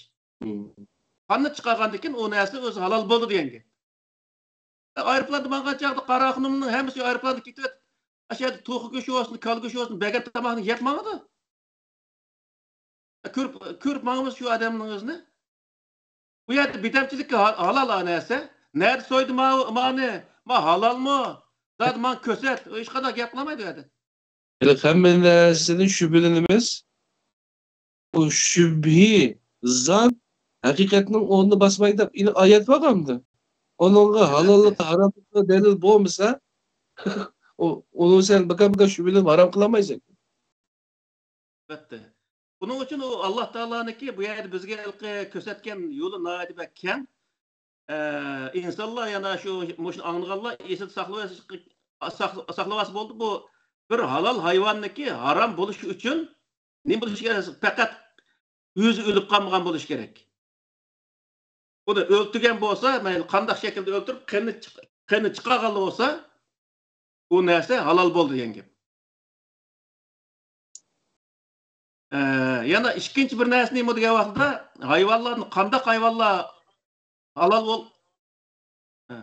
قاننى چىقارغاندىن كېيىن ئۇ نەرسە ئۆزى ھالال بولدى دېگەن گەپ. ئايروپىلاندا ماڭغان چاغدا قارا خانىمنىڭ ھەممىسى ئايروپىلاندا كېتىۋېتىپ، ئاشۇ يەردە توخۇ گۆشى بولسۇن، كالا گۆشى بولسۇن، بەرگەن تاماقنى يەپ ماڭىدۇ. كۆرۈپ، كۆرۈپ ماڭىمىز شۇ ئادەمنىڭ ئۆزىنى. بۇ يەردە بىردەمچىلىككە ھا-، ھالال ھە نەرسە. نەدە سويدى ما-، مانى؟ ما ھالالمۇ؟ زادى ماڭا كۆرسەت. ھېچقانداق گەپ قىلالمايدۇ ئۇ يەردە. ھېلى ھەممە نەرسىدىن شۈبھىلىنىمىز. ئۇ شۈبھە زان ھەقىقەتنىڭ ئورنىنى باسمايدۇ دەپ ئايەت بارغانمىدى؟ ئۇنىڭغا ھالاللىقى، ھاراملىقى دەلىل بولمىسا، ئۇ-، ئۇنى سەن بىكار-بىكار شۈبھىلىنىپ ھارام قىلالمايسەن. ئەلۋەتتە. بۇنىڭ ئۈچۈن ئۇ ئاللا تائالانىڭكى بۇ يەردە بىزگە ھېلىقى كۆرسەتكەن يولى ناھايىتى بەك كەڭ. ئە، ئىنسانلار يەنە شۇ، مۇشۇنى ئاڭلىغانلار ئېسىدە ساقلىۋېلىش-، ساق-، ساقلىۋالسا بولدى. بۇ بىر ھالال ھايۋاننىڭكى ھارام بولۇشى ئۈچۈن نېمە بولۇشى كېرەك؟ پەقەت ئۆزى ئۆلۈپ قالمىغان بولۇشى كېرەك. ئۇنى ئۆلتۈرگەن بولسا، مەيلى قانداق شەكىلدە ئۆلتۈرۈپ، قېنى چىق-، قېنى چىقارغانلا بولسا، ئۇ نەرسە ھالال بولدى دېگەن گەپ. ئە، يەنە ئىككىنچى بىر نەرسە نېمە دېگەن ۋاقىتتا، ھايۋانلارنى، قانداق ھايۋانلار ھالال بول-، ھە.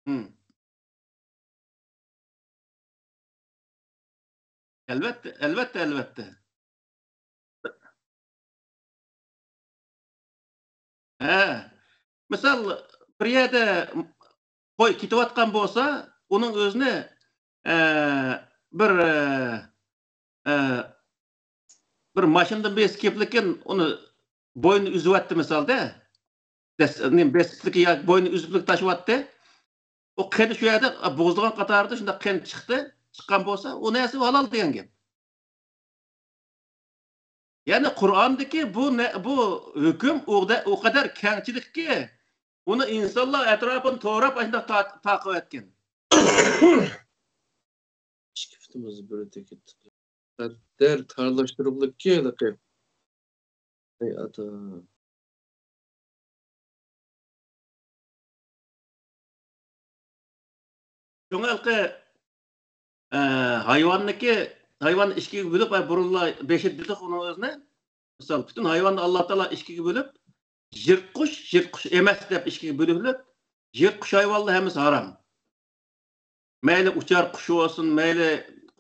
ھىم. ئەلۋەتتە، ئەلۋەتتە، ئەلۋەتتە. ھە، مىسال، بىر يەردە قوي كېتىۋاتقان بولسا، ئۇنىڭ ئۆزىنى، ئە، بىر، ئە، ئە، بىر ماشىنىدىن بىرسى كېپلىكىن ئۇنى بوينىنى ئۈزۈۋەتتى مىسالدا. دەس-، نېمە، بېسىپلىكى ياكى بوينىنى ئۈزۈپلۈك تاشلىۋەتتى. ئۇ قېنى شۇ يەردە، ئە، بوغۇزلىغان قاتارىدا شۇنداق قېنى چىقتى، چىققان بولسا، ئۇ نەرسە ھالال دېگەن گەپ. يەنى قۇرئاندىكى بۇ نە-، بۇ ھۆكۈم ئۇ دە-، ئۇ قەدەر كەڭچىلىككى، ئۇنى ئىنسانلار ئەتراپىنى توراپ ئاشۇنداق تا-، تارقىۋەتكەن. ئىككى پۇتىمىز بىر تېكىت. قەدەر تارلاشتۇرۇپلۇككى ھېلىقى. ئەي ئاتا. شۇڭا ھېلىقى، ئە، ھايۋاننىكى، ھايۋاننى ئىككىگە بۆلۈپ، ئە، بۇرۇنلا بېشىدا دېدۇق ئۇنىڭ ئۆزىنى. مىسال، پۈتۈن ھايۋاننى ئاللا تائالا ئىككىگە بۆلۈپ، يىرتقۇچ، يىرتقۇچ ئەمەس دەپ ئىككىگە بۆلۈپ، يىرتقۇچ ھايۋانلار ھەممىسى ھارام. مەيلى ئۇچار قۇش بولسۇن، مەيلى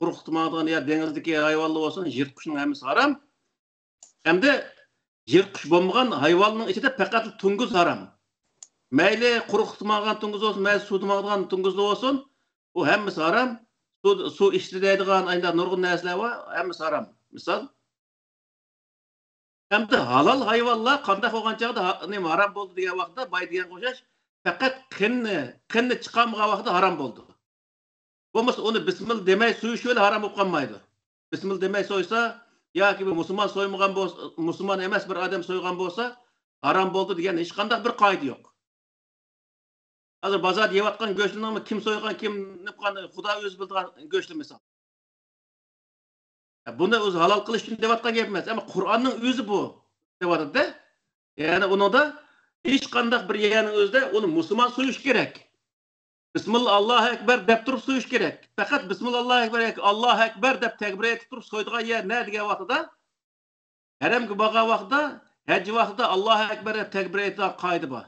قۇرۇقلۇقتا ماڭىدىغان يا دېڭىزدىكى ھايۋانلار بولسۇن، يىرتقۇچنىڭ ھەممىسى ھارام. ھەمدە يىرتقۇچ بولمىغان ھايۋاننىڭ ئىچىدە پەقەت توڭگۇز ھارام. مەيلى قۇرۇقلۇقتا ماڭغان توڭگۇز بولسۇن، مەيلى سۇدا ماڭىدىغان توڭگۇزلار بولسۇن، ئۇ ھەممىسى ھارام. سۇ، سۇ ئىچىدە دەيدىغان ئايدا نۇرغۇن نەرسىلەر بار، ھەممىسى ھارام. مىسال. ھەمدە ھالال ھايۋانلار قانداق بولغان چاغدا ھا-، نېمە ھارام بولدى دېگەن ۋاقىتتا بايا دېگەنگە ئوخشاش، پەقەت قېنىنى، قېنىنى چىقارمىغان ۋاقىتتا ھارام بولىدۇ. بولمىسا ئۇنى بىسمىللا دېمەي سويۇش بىلەن ھارام بولۇپ قالمايدۇ. بىسمىللا دېمەي سويسا ياكى بىر مۇسۇلمان سويمىغان بولسا، مۇسۇلمان ئەمەس بىر ئادەم سويغان بولسا، ھارام بولدى دېگەن ھېچقانداق بىر قائىدە يوق. ھازىر بازاردا يەۋاتقان گۆشلىرىنىڭمۇ كىم سويغان، كىم نېمە قىلغان، خۇدا ئۆزى بىلىدىغان گۆشلەر مىسال. بۇنى ئۆزى ھالال قىلىش ئۈچۈن دەۋاتقان گەپ ئەمەس، ئەمما قۇرئاننىڭ ئۆزى بۇ دەۋاتىدۇ. يەنى ئۇنىڭدا ھېچقانداق بىر يەرنىڭ ئۆزىدە ئۇنى مۇسۇلمان سويۇش كېرەك. بىسمىللا، ئاللاھۇ ئەكبەر دەپ تۇرۇپ سويۇش كېرەك. پەقەت بىسمىللا، ئاللاھۇ ئەكبەر ياكى ئاللاھۇ ئەكبەر دەپ تەكبىر ئېيتىپ تۇرۇپ سويىدىغان يەر نە دېگەن ۋاقتىدا، ھەرەمگە بارغان ۋاقتىدا، ھەج ۋاقتىدا ئاللاھۇ ئەكبەر دەپ تەكبىر ئېيتىدىغان قائىدە بار.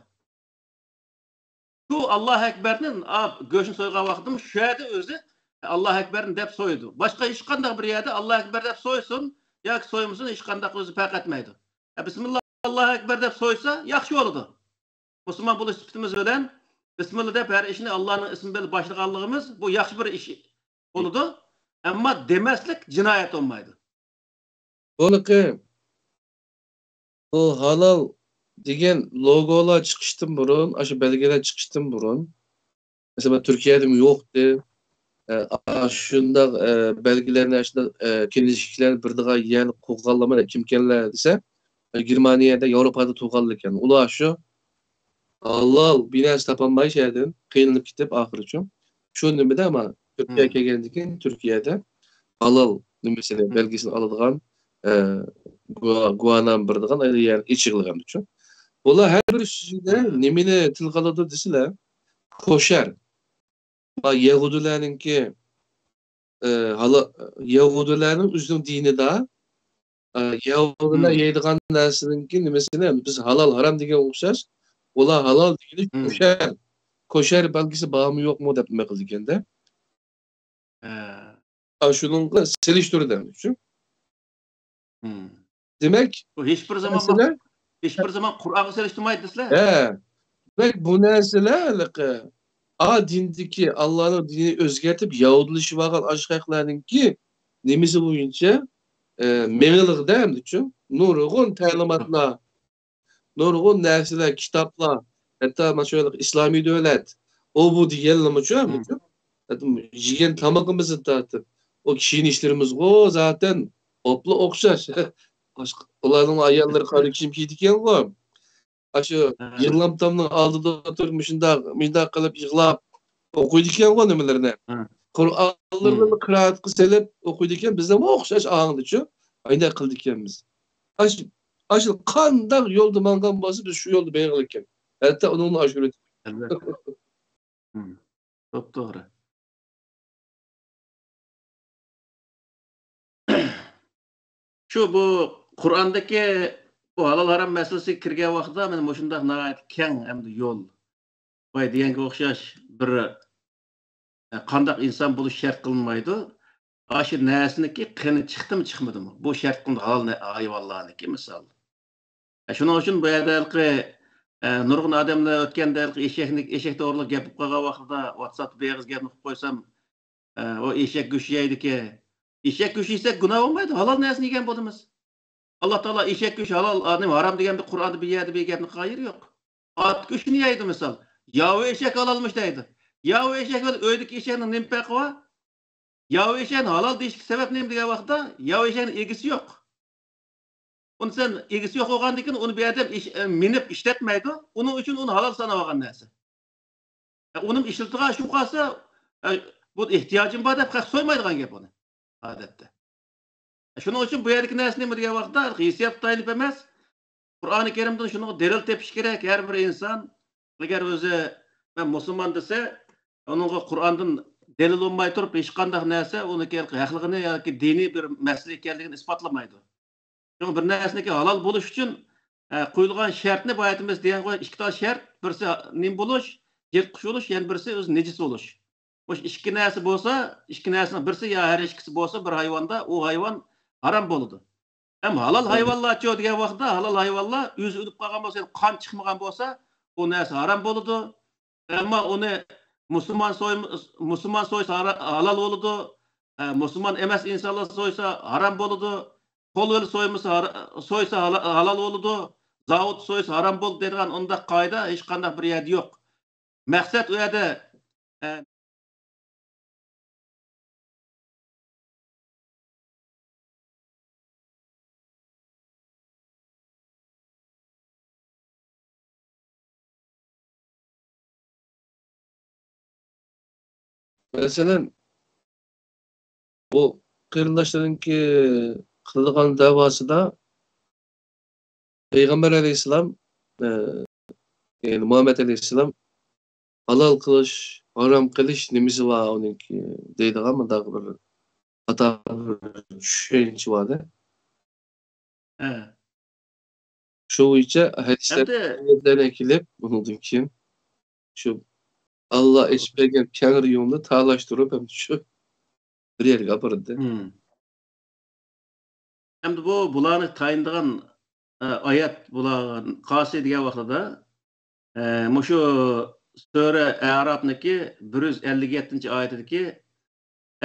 شۇ ئاللاھۇ ئەكبەرنى، ئا، گۆشنى سويغان ۋاقتىمۇ شۇ يەردە ئۆزى ئاللاھۇ ئەكبەرنى دەپ سويىدۇ. باشقا ھېچقانداق بىر يەردە ئاللاھۇ ئەكبەر دەپ سويسۇن ياكى سويمىسۇن، ھېچقانداق ئۆزى پەرق ئەتمەيدۇ. ئە، بىسمىللا، ئاللاھۇ ئەكبەر دەپ سويسا ياخشى بولىدۇ. مۇسۇلمان بولۇش سۈپىتىمىز بىلەن بىسمىللا دەپ ھەر ئىشنى ئاللانىڭ ئىسمى بىلەن باشلىغانلىقىمىز بۇ ياخشى بىر ئىش بولىدۇ. ئەمما دېمەسلىك جىنايەت بولمايدۇ. بولىقى، بۇ ھالال دېگەن لوگولار چىقىشتىن بۇرۇن، ئاشۇ بەلگىلەر چىقىشتىن بۇرۇن، مەسىلەن، تۈركىيەدىمۇ يوقتى. ئە، ئاشۇنداق، ئە، بەلگىلەرنى، ئاشۇنداق، ئە، كىنىشكىلەرنى بېرىدىغان يەرنى قۇرغانلارمۇ كىمكەنلەر دېسە، ئە، گېرمانىيەدە، ياۋروپادا تۇرغانلىكەن. ئۇلار شۇ ھالال بىر نەرسە تاپالماي شۇ يەردىن قىينىلىپ كېتىپ ئاخىرىچۇ. شۇ نېمىدە، ئەمما تۈركىيەگە كەلگەندىن كېيىن تۈركىيەدە ھالال نېمىسىنى، بەلگىسىنى ئالىدىغان، ئە، گۇا-، گۇۋاھنامە بېرىدىغان يەر ئېچىلغانچۇ. بۇلار ھەر بىر سۆزىدە نېمىنى تىلغا ئالىدۇ دېسىلە، كوشەر. ما يەھۇدىيلارنىڭكى ئە، ھالا-، يەھۇدىيلارنىڭ ئۆزىنىڭ دىنىدا، ئە، يەھۇدىيلار يەيدىغان نەرسىنىڭكى نېمىسىنى بىز ھالال، ھارام دېگەن ئوخشاش، ئۇلار ھالال دېگىنى كوشەر، كوشەر بەلگىسى بارمۇ يوقمۇ دەپ نېمە قىلىدىكەن-دە. ئە. ئاشۇنىڭغا سېلىشتۇرىدۇ ئەمدى شۇ. دېمەك، بۇ ھېچ بىر زامان، مەسىلە، ھېچ بىر زامان قۇرئانغا سېلىشتۇرمايدۇ دېسىلە. ھە. دېمەك، بۇ نەرسىلەر ھېلىقى ئا دىندىكى، ئاللانىڭ دىنىنى ئۆزگەرتىپ، يەھۇدىيلىشىۋالغان ئاشۇ خەقلەرنىڭكى نېمىسى بويىچە، ئە، مېڭىلىقىدا ئەمدىچۇ نۇرغۇن تەلىماتلار، نۇرغۇن نەرسىلەر، كىتابلار، ھەتتا مانا شۇ ئىسلامىي دۆلەت، ئۇ بۇ دېگەنلىرىمۇچۇ، مم. ئەمدىچۇ؟ ھەتتا يېگەن تامىقىمىزدىن تارتىپ، ئۇ كىيىنىشلىرىمىزغۇ زاتەن ئوپلا ئوخشاش. باشقا، ئۇلارنىڭ ئاياللىرى قارا كىيىم كىيىدىكەنغۇ. ئاشۇ ھە. يىغلام تامنىڭ ئالدىدا ئولتۇرۇپ، مۇشۇنداق، مۇشۇنداق قىلىپ يىغلاپ ئوقۇيدىكەنغۇ نېمىلىرىنى. ھە. قۇرئانلىرىنى قىرائەتكە سېلىپ ئوقۇيدىكەن، بىزنىمۇ ئوخشاش ئاڭدىچۇ. ئاينداق قىلىدىكەنمىز. ئاشۇ، ئاشۇ قانداق يولدا ماڭغان بولسا، بىز شۇ يولدا مېڭىلىكەن. ھەتتا ئۇنىڭدىن ئاشۇرۇۋېتىمىز. ئەلۋەتتە. ھىم. توپتوغرا. شۇ بۇ قۇرئاندىكى بۇ ھالال ھارام مەسىلىسىگە كىرگەن ۋاقىتتا مانا مۇشۇنداق ناھايىتى كەڭ ئەمدى يول. بايا دېگەنگە ئوخشاش بىر، ئە، قانداق ئىنسان بولۇش شەرت قىلىنمايدۇ. ئاشۇ نەرسىنىڭكى قېنى چىقتىمۇ چىقمىدىمۇ؟ بۇ شەرت قىلىنىدۇ ھالال نە-، ھايۋانلارنىڭكى مىسال. ئە، شۇنىڭ ئۈچۈن بۇ يەردە ھېلىقى، ئە، نۇرغۇن ئادەملەر ئۆتكەندە ھېلىقى ئېشەكنى، ئېشەك توغرىلىق گەپ قىلىپ قالغان ۋاقتىدا ۋاتساپتا بىر ئېغىز گەپنى قىلىپ قويسام، ئە، ئۇ ئېشەك گۆشى يەيدىكەن. ئېشەك گۆشى يېسەك گۇناھ بولمايدۇ، ھالال نەرسىنى يېگەن بولىمىز. ئاللا تائالا ئېشەك گۆشى ھالال، ئادەم ھارام دېگەن بىر قۇرئاندا بىر يەردە بىر گەپنى قىلغان يېرى يوق. ئات گۆشىنى يەيدۇ مىسال. ياۋا ئېشەك ھالالمىش دەيدۇ. ياۋا ئېشەك بىلەن ئۆيدىكى ئېشەكنىڭ نېمە پەرقى بار؟ ياۋا ئېشەكنى ھالال دېيىشكە سەۋەب نېمە دېگەن ۋاقىتتا، ياۋا ئېشەكنىڭ ئىگىسى يوق. ئۇنى سەن ئىگىسى يوق بولغاندىن كېيىن ئۇنى بىر ئادەم ئىش-، ئە، مىنىپ ئىشلەتمەيدۇ. ئۇنىڭ ئۈچۈن ئۇنى ھالال ساناۋالغان نەرسە. ئە، ئۇنىمۇ ئىشلىتىدىغان شۇ قالسا، ئە، بۇ ئېھتىياجىم بار دەپ خەق سويمايدىغان گەپ ئۇنى، ئادەتتە. شۇنىڭ ئۈچۈن بۇ يەردىكى نەرسە نېمە دېگەن ۋاقىتتا، ھېسسىياتقا تايىنىپ ئەمەس، قۇرئانى كەرىمدىن شۇنىڭغا دەلىل تېپىش كېرەك. ھەر بىر ئىنسان، ئەگەر ئۆزى مەن مۇسۇلمان دېسە، ئۇنىڭغا قۇرئاندىن دەلىل بولماي تۇرۇپ، ھېچقانداق نەرسە ئۇنىڭكى ھەقلىقىنى ياكى دىنىي بىر مەسىلە ئىكەنلىكىنى ئىسپاتلىمايدۇ. شۇڭا بىر نەرسىنىڭكى ھالال بولۇش ئۈچۈن، ئە، قويۇلغان شەرتنى بايا ئېيتىمىز دېگەنغۇ، ئىككى تال شەرت، بىرسى نېمە بولۇش، يىرتقۇچ بولۇش، يەنە بىرسى ئۆزى نىجىس بولۇش. مۇشۇ ئىككى نەرسە بولسا، ئىككى نەرسىنىڭ بىرسى يا ھەر ئىككىسى بولسا بىر ھايۋاندا، ئۇ ھايۋان ھارام بولىدۇ. ئەمما ھالال ھايۋانلارچۇ دېگەن ۋاقىتتا، ھالال ھايۋانلار ئۆزى ئۆلۈپ قالغان بولسا، يەنى قان چىقمىغان بولسا، ئۇ نەرسە ھارام بولىدۇ. ئەمما ئۇنى مۇسۇلمان سوي-، مۇسۇلمان سويسا ھارا-، ھالال بولىدۇ. ئە، مۇسۇلمان ئەمەس ئىنسانلار سويسا ھارام بولىدۇ. قولۋىل سويمىسا ھار-، سويسا ھالا-، ھالال بولىدۇ. زاۋۇت سويسا ھارام بولىدۇ دەيدىغان ئۇنداق قائىدە ھېچقانداق بىر يەردە يوق. مەقسەت ئۇ يەردە، ئە، مەسىلەن، بۇ قېرىنداشلىرىنىڭكى قىلىدىغان دەۋاسىدا پەيغەمبەر ئەلەيھىسسالام، ئە، يەنى مۇھەممەد ئەلەيھىسسالام ھالال قىلىش، ھارام قىلىش نېمىسى بار ئۇنىڭكى دەيدىغان مۇنداق بىر خاتا بىر چۈشەنچە بار-دە. ھە. شۇ بويىچە ھەدىسلەر، ئەمدى رىۋايەتلەرنى ئەكېلىپ، ئۇنىڭدىن كېيىن شۇ ئاللا ئېچىپ بەرگەن كەڭرى يولنى تالاشتۇرۇپ، ئەمدى شۇ بىر يەرگە ئاپىرىدۇ. ھىم. ئەمدى بۇ بۇلارنى تايىنىدىغان، ئە، ئايەت بۇلار قايسى دېگەن ۋاقتىدا، ئە، مۇشۇ سۈرە ئەئراپنىڭكى بىر يۈز ئەللىك يەتتىنچى ئايىتىدىكى،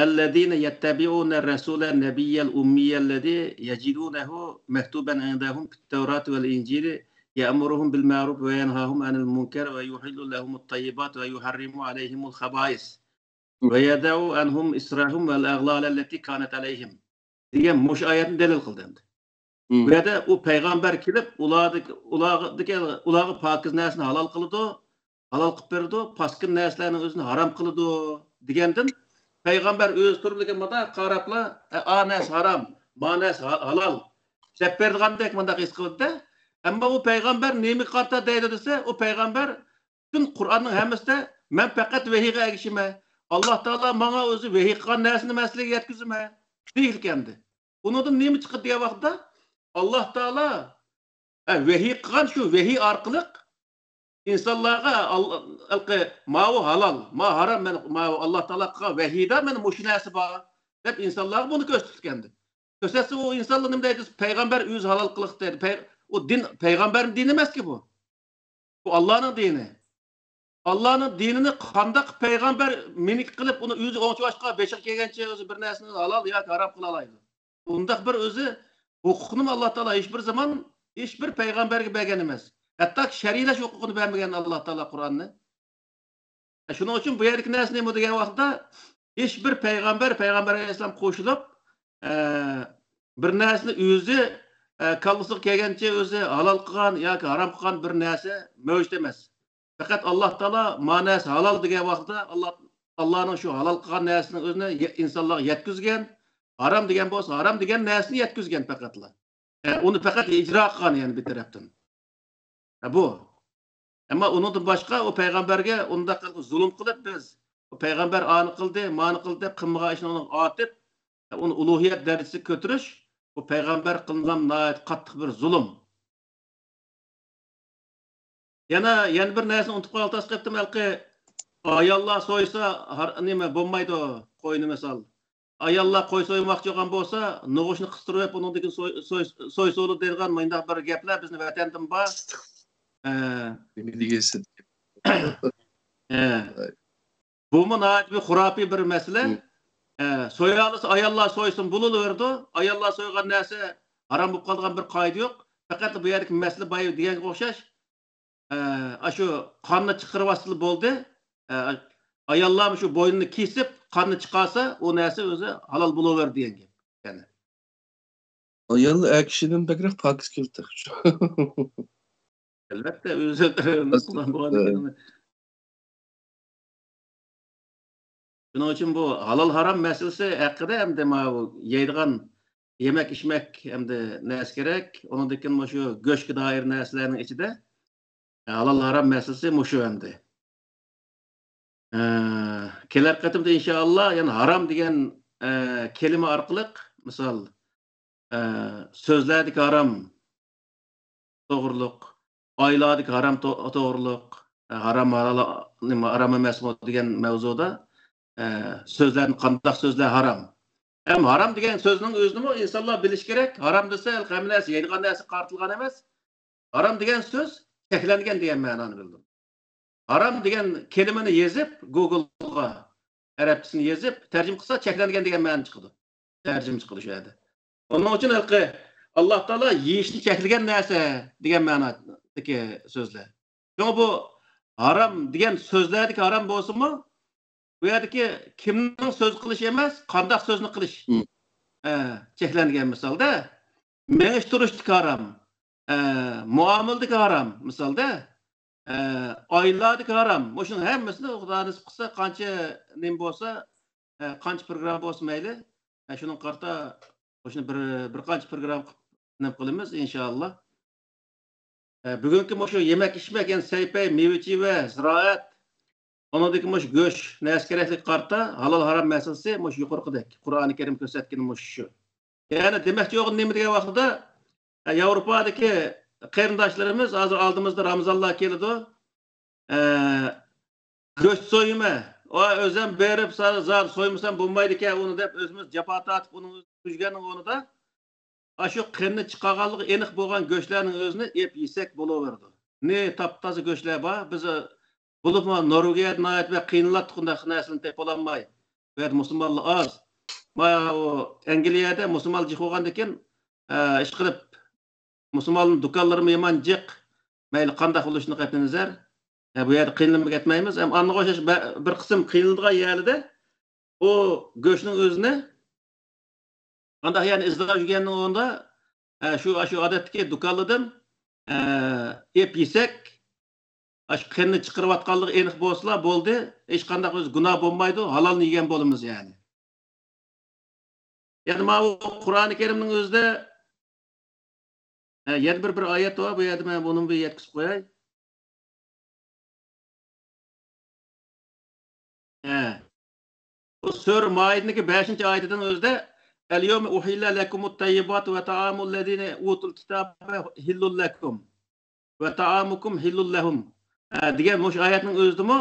الذين يتبعون الرسول النبي الأمي الذي يجدونه مكتوبا عندهم في التوراة والإنجيل يأمرهم بالمعروف وينهاهم عن المنكر ويحل لهم الطيبات ويحرم عليهم الخبائث ويضع عنهم إصرهم والأغلال التي كانت عليهم دېگەن مۇشۇ ئايەتنى دەلىل قىلدى ئەمدى. مم. بۇ يەردە ئۇ پەيغەمبەر كېلىپ، ئۇلاردىكى، ئۇلارغا، ئۇلارغا پاكىز نەرسىنى ھالال قىلىدۇ، ھالال قىلىپ بېرىدۇ، پاسكىنا نەرسىلەرنىڭ ئۆزىنى ھارام قىلىدۇ دېگەندىن، پەيغەمبەر ئۆزى تۇرۇپ مۇنداق قاراپلا، ئە، ئا نەرسە ھارام، ما نەرسە ھا-، ھالال دەپ بېرىدىغاندەك مۇنداق ھېس قىلىدۇ-دە. ئەمما ئۇ پەيغەمبەر نېمىگە قارىتا دەيدۇ دېسە، ئۇ پەيغەمبەر پۈتۈن قۇرئاننىڭ ھەممىسىدە مەن پەقەت ۋەھىيگە ئەگىشىمەن، ئاللا تائالا ماڭا ئۆزى ۋەھىي قىلغان نەرسىنى مەن سىلەرگە يەتكۈزىمەن دېگىلىكەندى. ئۇنىڭدىن نېمە چىقتى دېگەن ۋاقىتتا، ئاللا تائالا ھە، ۋەھىي قىلغان شۇ ۋەھىي ئارقىلىق ئىنسانلارغا ئال-، ھېلىقى ماۋۇ ھالال، ما ھارام، مەن ماۋۇ ئاللا تائالا قىلغان ۋەھىيدا مانا مۇشۇ نەرسە بار دەپ ئىنسانلارغا بۇنى كۆرسىتىدىكەندى. كۆرسەتسە ئۇ ئىنسانلار نېمە دەيدۇ؟ پەيغەمبەر ئۆزى ھالال قىلىقتى دەيدۇ. پەي-، ئۇ دىن، پەيغەمبەرنىڭ دىنى ئەمەسكى بۇ. بۇ ئاللانىڭ دىنى. ئاللانىڭ دىنىنى قانداق پەيغەمبەر مىمىكرى قىلىپ، ئۇنى ئۆزى ئوڭچىۋاشقا، بېشىغا كەلگەنچە ئۆزى بىر نەرسىنى ھالال ياكى ھارام قىلالايدۇ؟ ئۇنداق بىر ئۆزى ھوقۇقنىمۇ ئاللا تائالا ھېچبىر زامان، ھېچبىر پەيغەمبەرگە بەرگەن ئەمەس. ھەتتاكى شەرھلەش ھوقۇقىنى بەرمىگەن ئاللا تائالا قۇرئاننى. شۇنىڭ ئۈچۈن بۇ يەردىكى نەرسە نېمە دېگەن ۋاقىتتا، ھېچبىر پەيغەمبەر، پەيغەمبەر ئەلەيھىسسالام قوشۇلۇپ، ئە، بىر نەرسىنى ئۆزى، ئە، كاللىسىغا كەلگەنچە ئۆزى ھالال قىلغان ياكى ھارام قىلغان بىر نەرسە مەۋجۇت ئەمەس. پەقەت ئاللا تائالا ما نەرسە ھالال دېگەن ۋاقتىدا ئاللا، ئاللانىڭ شۇ ھالال قىلغان نەرسىنىڭ ئۆزىنى يە-، ئىنسانلارغا يەتكۈزگەن، ھارام دېگەن بولسا ھارام دېگەن نەرسىنى يەتكۈزگەن پەقەتلا. ئە، ئۇنى پەقەت ئىجرا قىلغان يەنى بىر تەرەپتىن. ئە، بۇ. ئەمما ئۇنىڭدىن باشقا ئۇ پەيغەمبەرگە ئۇنداق قىلىپ زۇلۇم قىلىپ بىز، ئۇ پەيغەمبەر ئانى قىلدى، مانى قىلدى دەپ قىلمىغان ئىشنى ئۇنىڭغا ئارتىپ، ئۇنى ئۇلۇھىيەت دەرىجىسىگە كۆتۈرۈش، بۇ پەيغەمبەر قىلغان ناھايىتى قاتتىق بىر زۇلۇم. يەنە، يەنە بىر نەرسىنى ئۇنتۇپ قالتاس قېپتىم، ھېلىقى ئاياللار سويسا، ھار-، نېمە، بولمايدۇ، قوينى مىسال. ئاياللار قوي سويماقچى بولغان بولسا، نوغۇچنى قىستۇرۇپ، ئۇنىڭدىن كېيىن سوي-، سوي-، سويسا بولىدۇ دەيدىغان مۇنداق بىر گەپلەر بىزنىڭ ۋەتەندىمۇ بار. ئە، نېمە دېگەنسىز؟ ئە. بۇمۇ ناھايىتى بىر خۇراپىي بىر مەسىلە. مم. ئە، سويالىسا ئاياللار سويسۇن بولۇۋېرىدۇ. ئاياللار سويغان نەرسە ھارام بولۇپ قالىدىغان بىر قائىدە يوق. پەقەت بۇ يەردىكى مەسىلە بايا دېگەنگە ئوخشاش. ئە، ئاشۇ قاننى چىقىرىۋاتسىلا بولدى. ئە، ئاياللارمۇ شۇ بوينىنى كېسىپ، قاننى چىقارسا، ئۇ نەرسە ئۆزى ھالال بولۇۋېرىدۇ دېگەن گەپ. يەنى. ئايال ئەر كىشىدىن بەكرەك پاكىز كېلىدۇ تېخىچۇ. ئەلۋەتتە، ئۆزى قىلغان بولغان ئىكەن. شۇنىڭ ئۈچۈن بۇ ھالال ھارام مەسىلىسى ھەققىدە ئەمدى ماۋۇ يەيدىغان يېمەك ئىچمەك ئەمدى نەرسە كېرەك. ئۇنىڭدىن كېيىن مۇشۇ گۆشكە دائىر نەرسىلەرنىڭ ئىچىدە ھالال ھارام مەسىلىسى مۇشۇ ئەمدى. ئە، كېلەر قېتىمدا ئىنشائاللا يەنە ھارام دېگەن، ئە، كەلىمە ئارقىلىق، مىسال، ئە، سۆزلەردىكى ھارام توغرۇلۇق، ئايلاردىكى ھارام تو-، توغرۇلۇق، ئە، ھارام، ھالال، نېمە، ھارام ئەمەسمۇ دېگەن مەۋزۇدا، ئە، سۆزلەرنى، قانداق سۆزلەر ھارام؟ ھەم ھارام دېگەن سۆزنىڭ ئۆزىنىمۇ ئىنسانلار بىلىشى كېرەك. ھارام دېسە، ھەممە نەرسە يەيدىغان نەرسە قارىتىلغان ئەمەس. ھارام دېگەن سۆز چەكلەنگەن دېگەن مەنانى بىلدۈرىدۇ. ھارام دېگەن كەلىمىنى يېزىپ، گوگلغا، ئەرەبچىسىنى يېزىپ، تەرجىمە قىلسا، چەكلەنگەن دېگەن مەنىنى چىقىدۇ. تەرجىمە چىقىدۇ شۇ يەردە. ئۇنىڭ ئۈچۈن ھېلىقى ئاللا تائالا يېيىشنى چەكلىگەن نەرسە دېگەن مەنادىكى سۆزلەر. شۇڭا بۇ ھارام دېگەن سۆزلەردىكى ھارام بولسىمۇ، بۇ يەردىكى كىمنىڭ سۆز قىلىشى ئەمەس، قانداق سۆزنى قىلىش، مم. ئە، چەكلەنگەن مىسالدا. مېڭىش تۇرۇشتىكى ھارام، ئە، مۇئامىلىدىكى ھارام، مىسالدا، ئە، ئائىلىلەردىكى ھارام. مۇشۇنىڭ ھەممىسىنى خۇدا نېسىپ قىلسا، قانچە نېمە بولسا، ئە، قانچە پروگرامما بولسا مەيلى، ئە، شۇنىڭغا قارىتا مۇشۇنى بىر، بىر قانچە پروگرامما قىلىپ نېمە قىلىمىز، ئىنشائاللا. ئە، بۈگۈنكى مۇشۇ يېمەك ئىچمەك، يەنى سەي-پەي، مېۋە-چېۋە، زىرائەت، ئۇنىڭدىكى مۇشۇ گۆش، نەرسە كېرەكلىككە قارىتا ھالال ھارام مەسىلىسى مۇشۇ يۇقىرىقىدەك. قۇرئانى كەرىم كۆرسەتكىنى مۇشۇ شۇ. يەنى دېمەكچى بولغىنىم نېمە دېگەن ۋاقتىدا، ئە، ياۋروپادىكى قېرىنداشلىرىمىز ھازىر ئالدىمىزدا رامىزانلار كېلىدۇ. ئە، گۆش سويىمەن. ۋاي، ئۆزۈم بېرىپ سا-، زادى سويمىسام بولمايدىكەن ئۇنى دەپ ئۆزىمىز جاپا تارتىپ ئۇنىڭ ئۆزىنى كۈيگەننىڭ ئورنىدا ئاشۇ قېنىنى چىقارغانلىقى ئېنىق بولغان گۆشلەرنىڭ ئۆزىنى ئېپ يېسەك بولۇۋېرىدۇ. نى تاپتازا گۆشلەر بار. بىز، بولۇپمۇ نورۋېگىيەدە ناھايىتى بەك قىينىلاتتۇق، ئۇنداق نەرسىلەرنى تېپىپ بولالماي. بۇ يەردە مۇسۇلمانلار ئاز. مانا ئۇ ئەنگلىيەدە مۇسۇلمانلار جىق بولغاندىكىن، ئە، ئىشقىلىپ، مۇسۇلمانلارنىڭ دۇكانلىرىمۇ يامان جىق. مەيلى قانداق بولۇشىدىن قەتئىينەزەر، ئە، بۇ يەردە قىينىلىپ كەتمەيمىز. ھەم ئاندىغا ئوخشاش بە-، بىر قىسىم قىينىلىدىغان يەرلىدە ئۇ گۆشنىڭ ئۆزىنى قانداق يەرنى ئىزدەپ يۈرگەننىڭ ئورنىدا، ئە، شۇ، شۇ ئادەتتىكى دۇكانلاردىن، ئە، ئېپ يېسەك، ئاشۇ قېنىنى چىقىرىۋاتقانلىقى ئېنىق بولسىلا بولدى. ھېچقانداق ئۆزى گۇناھ بولمايدۇ، ھالالنى يېگەن بولىمىز يەنى. يەنە ماۋۇ قۇرئانى كەرىمنىڭ ئۆزىدە، ھە، يەنە بىر، بىر ئايەت بار، بۇ يەردە مەن بۇنىمۇ بىر يەتكۈزۈپ قوياي. ھە. سۈرە مائىدىنىڭكى بەشىنچى ئايىتىدىن ئۆزىدە، «اليوم أحل لكم الطيبات وطعام الذين أوتوا الكتاب حل لكم وطعامكم حل لهم» دېگەن مۇشۇ ئايەتنىڭ ئۆزىدىمۇ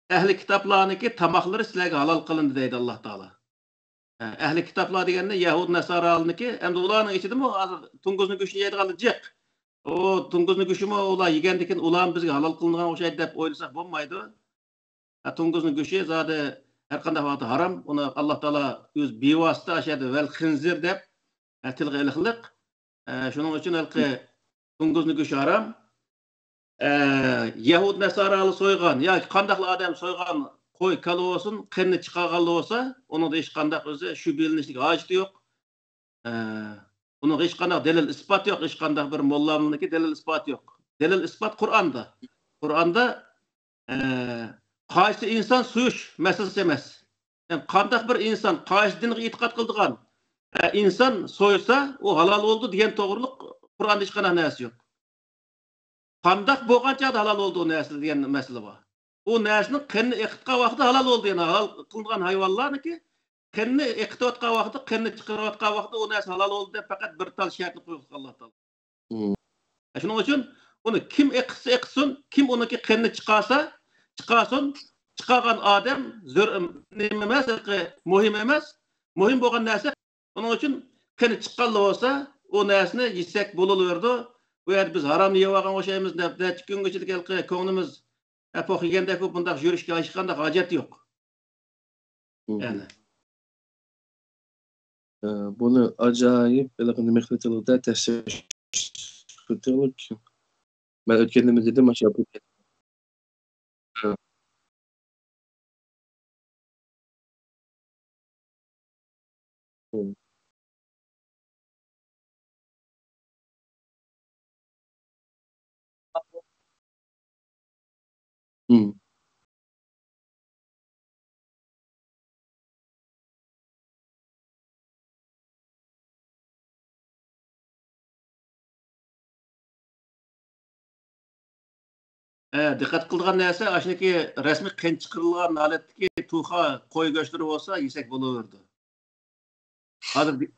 ئەھلى كىتابلارنىڭكى تاماقلىرى سىلەرگە ھالال قىلىندى دەيدۇ ئاللا تائالا. ئەھلى كىتابلار دېگەندە يەھۇد نەسارالىقى، ئەمدى ئۇلارنىڭ ئىچىدىمۇ ھازىر توڭگۇزنىڭ گۆشىنى يەيدىغانلار جىق. ئۇ توڭگۇزنىڭ گۆشىمۇ ئۇلار يېگەندىكىن ئۇلارمۇ بىزگە ھالال قىلىنغان ئوخشايدۇ دەپ ئويلىساق بولمايدۇ. ھە، توڭگۇزنىڭ گۆشى زادى ھەر قانداق ۋاقىتتا ھارام. ئۇنى ئاللا تائالا ئۆز بىۋاسىتە ئاشۇ يەردە ۋەل خىنزىر دەپ، ھە، تىلغا ئېلىقلىق. ھە، شۇنىڭ ئۈچۈن ھېلىقى توڭگۇزنىڭ گۆشى ھارام. ئە، يەھۇد نەسارالار سويغان ياكى قانداقلا ئادەم سويغان قوي، كالا بولسۇن، قېنىنى چىقارغانلا بولسا، ئۇنىڭدا ھېچقانداق ئۆزى شۈبھىلىنىشلىك ھاجىتى يوق. ئە، ئۇنىڭغا ھېچقانداق دەلىل ئىسپات يوق، ھېچقانداق بىر موللامنىڭكى دەلىل ئىسپاتى يوق. دەلىل ئىسپات قۇرئاندا. قۇرئاندا، ئە، قايسى ئىنسان سويۇش مەسىلىسى ئەمەس. يەنى قانداق بىر ئىنسان، قايسى دىنغا ئېتىقاد قىلىدىغان، ئە، ئىنسان سويسا، ئۇ ھالال بولىدۇ دېگەن توغرۇلۇق قۇرئاندا ھېچقانداق نەرسە يوق. قانداق بولغان چاغدا ھالال بولدى ئۇ نەرسە دېگەن مەسىلە بار. ئۇ نەرسىنىڭ قېنىنى ئېقىتقان ۋاقتىدا ھالال بولدى، يەنى ھالال قىلىنغان ھايۋانلارنىڭكى قېنىنى ئېقىتىۋاتقان ۋاقتىدا، قېنىنى چىقىرىۋاتقان ۋاقتىدا ئۇ نەرسە ھالال بولدى دەپ پەقەت بىر تال شەرتنى قويۇۋاتقان ئاللا تائالا. مم. شۇنىڭ ئۈچۈن ئۇنى كىم ئېقىتسا ئېقىتسۇن، كىم ئۇنىڭكى قېنىنى چىقارسا چىقارسۇن، چىقارغان ئادەم زۆر-، نېمە ئەمەس، مۇھىم ئەمەس. مۇھىم بولغان نەرسە ئۇنىڭ ئۈچۈن قېنى چىققانلا بولسا، ئۇ نەرسىنى يېسەك بولۇۋېرىدۇ. بۇ يەردە بىز ھارامنى يەۋالغان ئوخشايمىز دەپ، نەچچە كۈنگىچىلىك ھېلىقى كۆڭلىمىز، ئە، پوق يېگەندەك بولۇپ، بۇنداق يۈرۈشكە ھېچقانداق ھاجەت يوق. مم. يەنى. ئە، بۇنى ئاجايىپ ھېلىقى نېمە قىلىۋېتىلدى، تەستىقلىۋېتىلدى. مەن ئۆتكەندىمۇ دېدىم، ئاشۇ ھە، دىققەت قىلىدىغان نەرسە، ئاشۇنىڭكى رەسمىي قېن چىقىرىلغان ھالەتتىكى توخۇ، قوي گۆشلىرى بولسا يېسەك بولۇۋېرىدۇ. ھازىر دى-،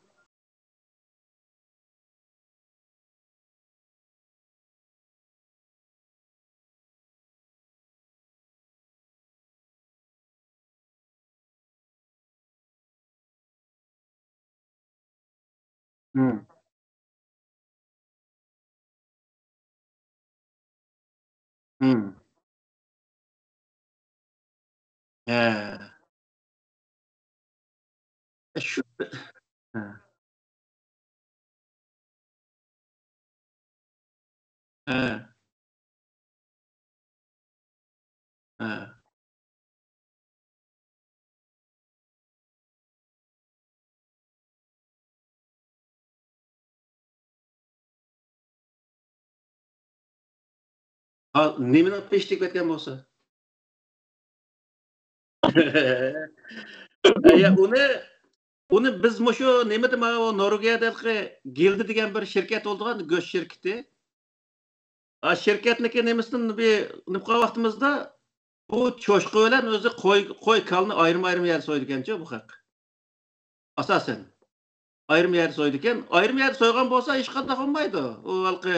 مم. مم. ھە. شۇ. ھە. ھە. ھە. ھا، نېمىنىڭ پېشى تېگىپ كەتكەن بولسا؟ يا، ئۇنى، ئۇنى بىز مۇشۇ نېمىدە، مانا ئۇ نورۋېگىيەدىكى گىلدە دېگەن بىر شىركەت بولىدىغان، گۆش شىركىتى. ئا، شىركەتنىڭكى نېمىسىدىن بىر نېمە قىلغان ۋاقتىمىزدا، بۇ چوشقا بىلەن ئۆزى قوي، قوي، كالىنى ئايرىم-ئايرىم يەردە سويىدىكەنچۇ بۇ خەق. ئاساسەن. ئايرىم يەردە سويىدىكەن. ئايرىم يەردە سويغان بولسا ھېچقانداق بولمايدۇ. ئۇ ھېلىقى،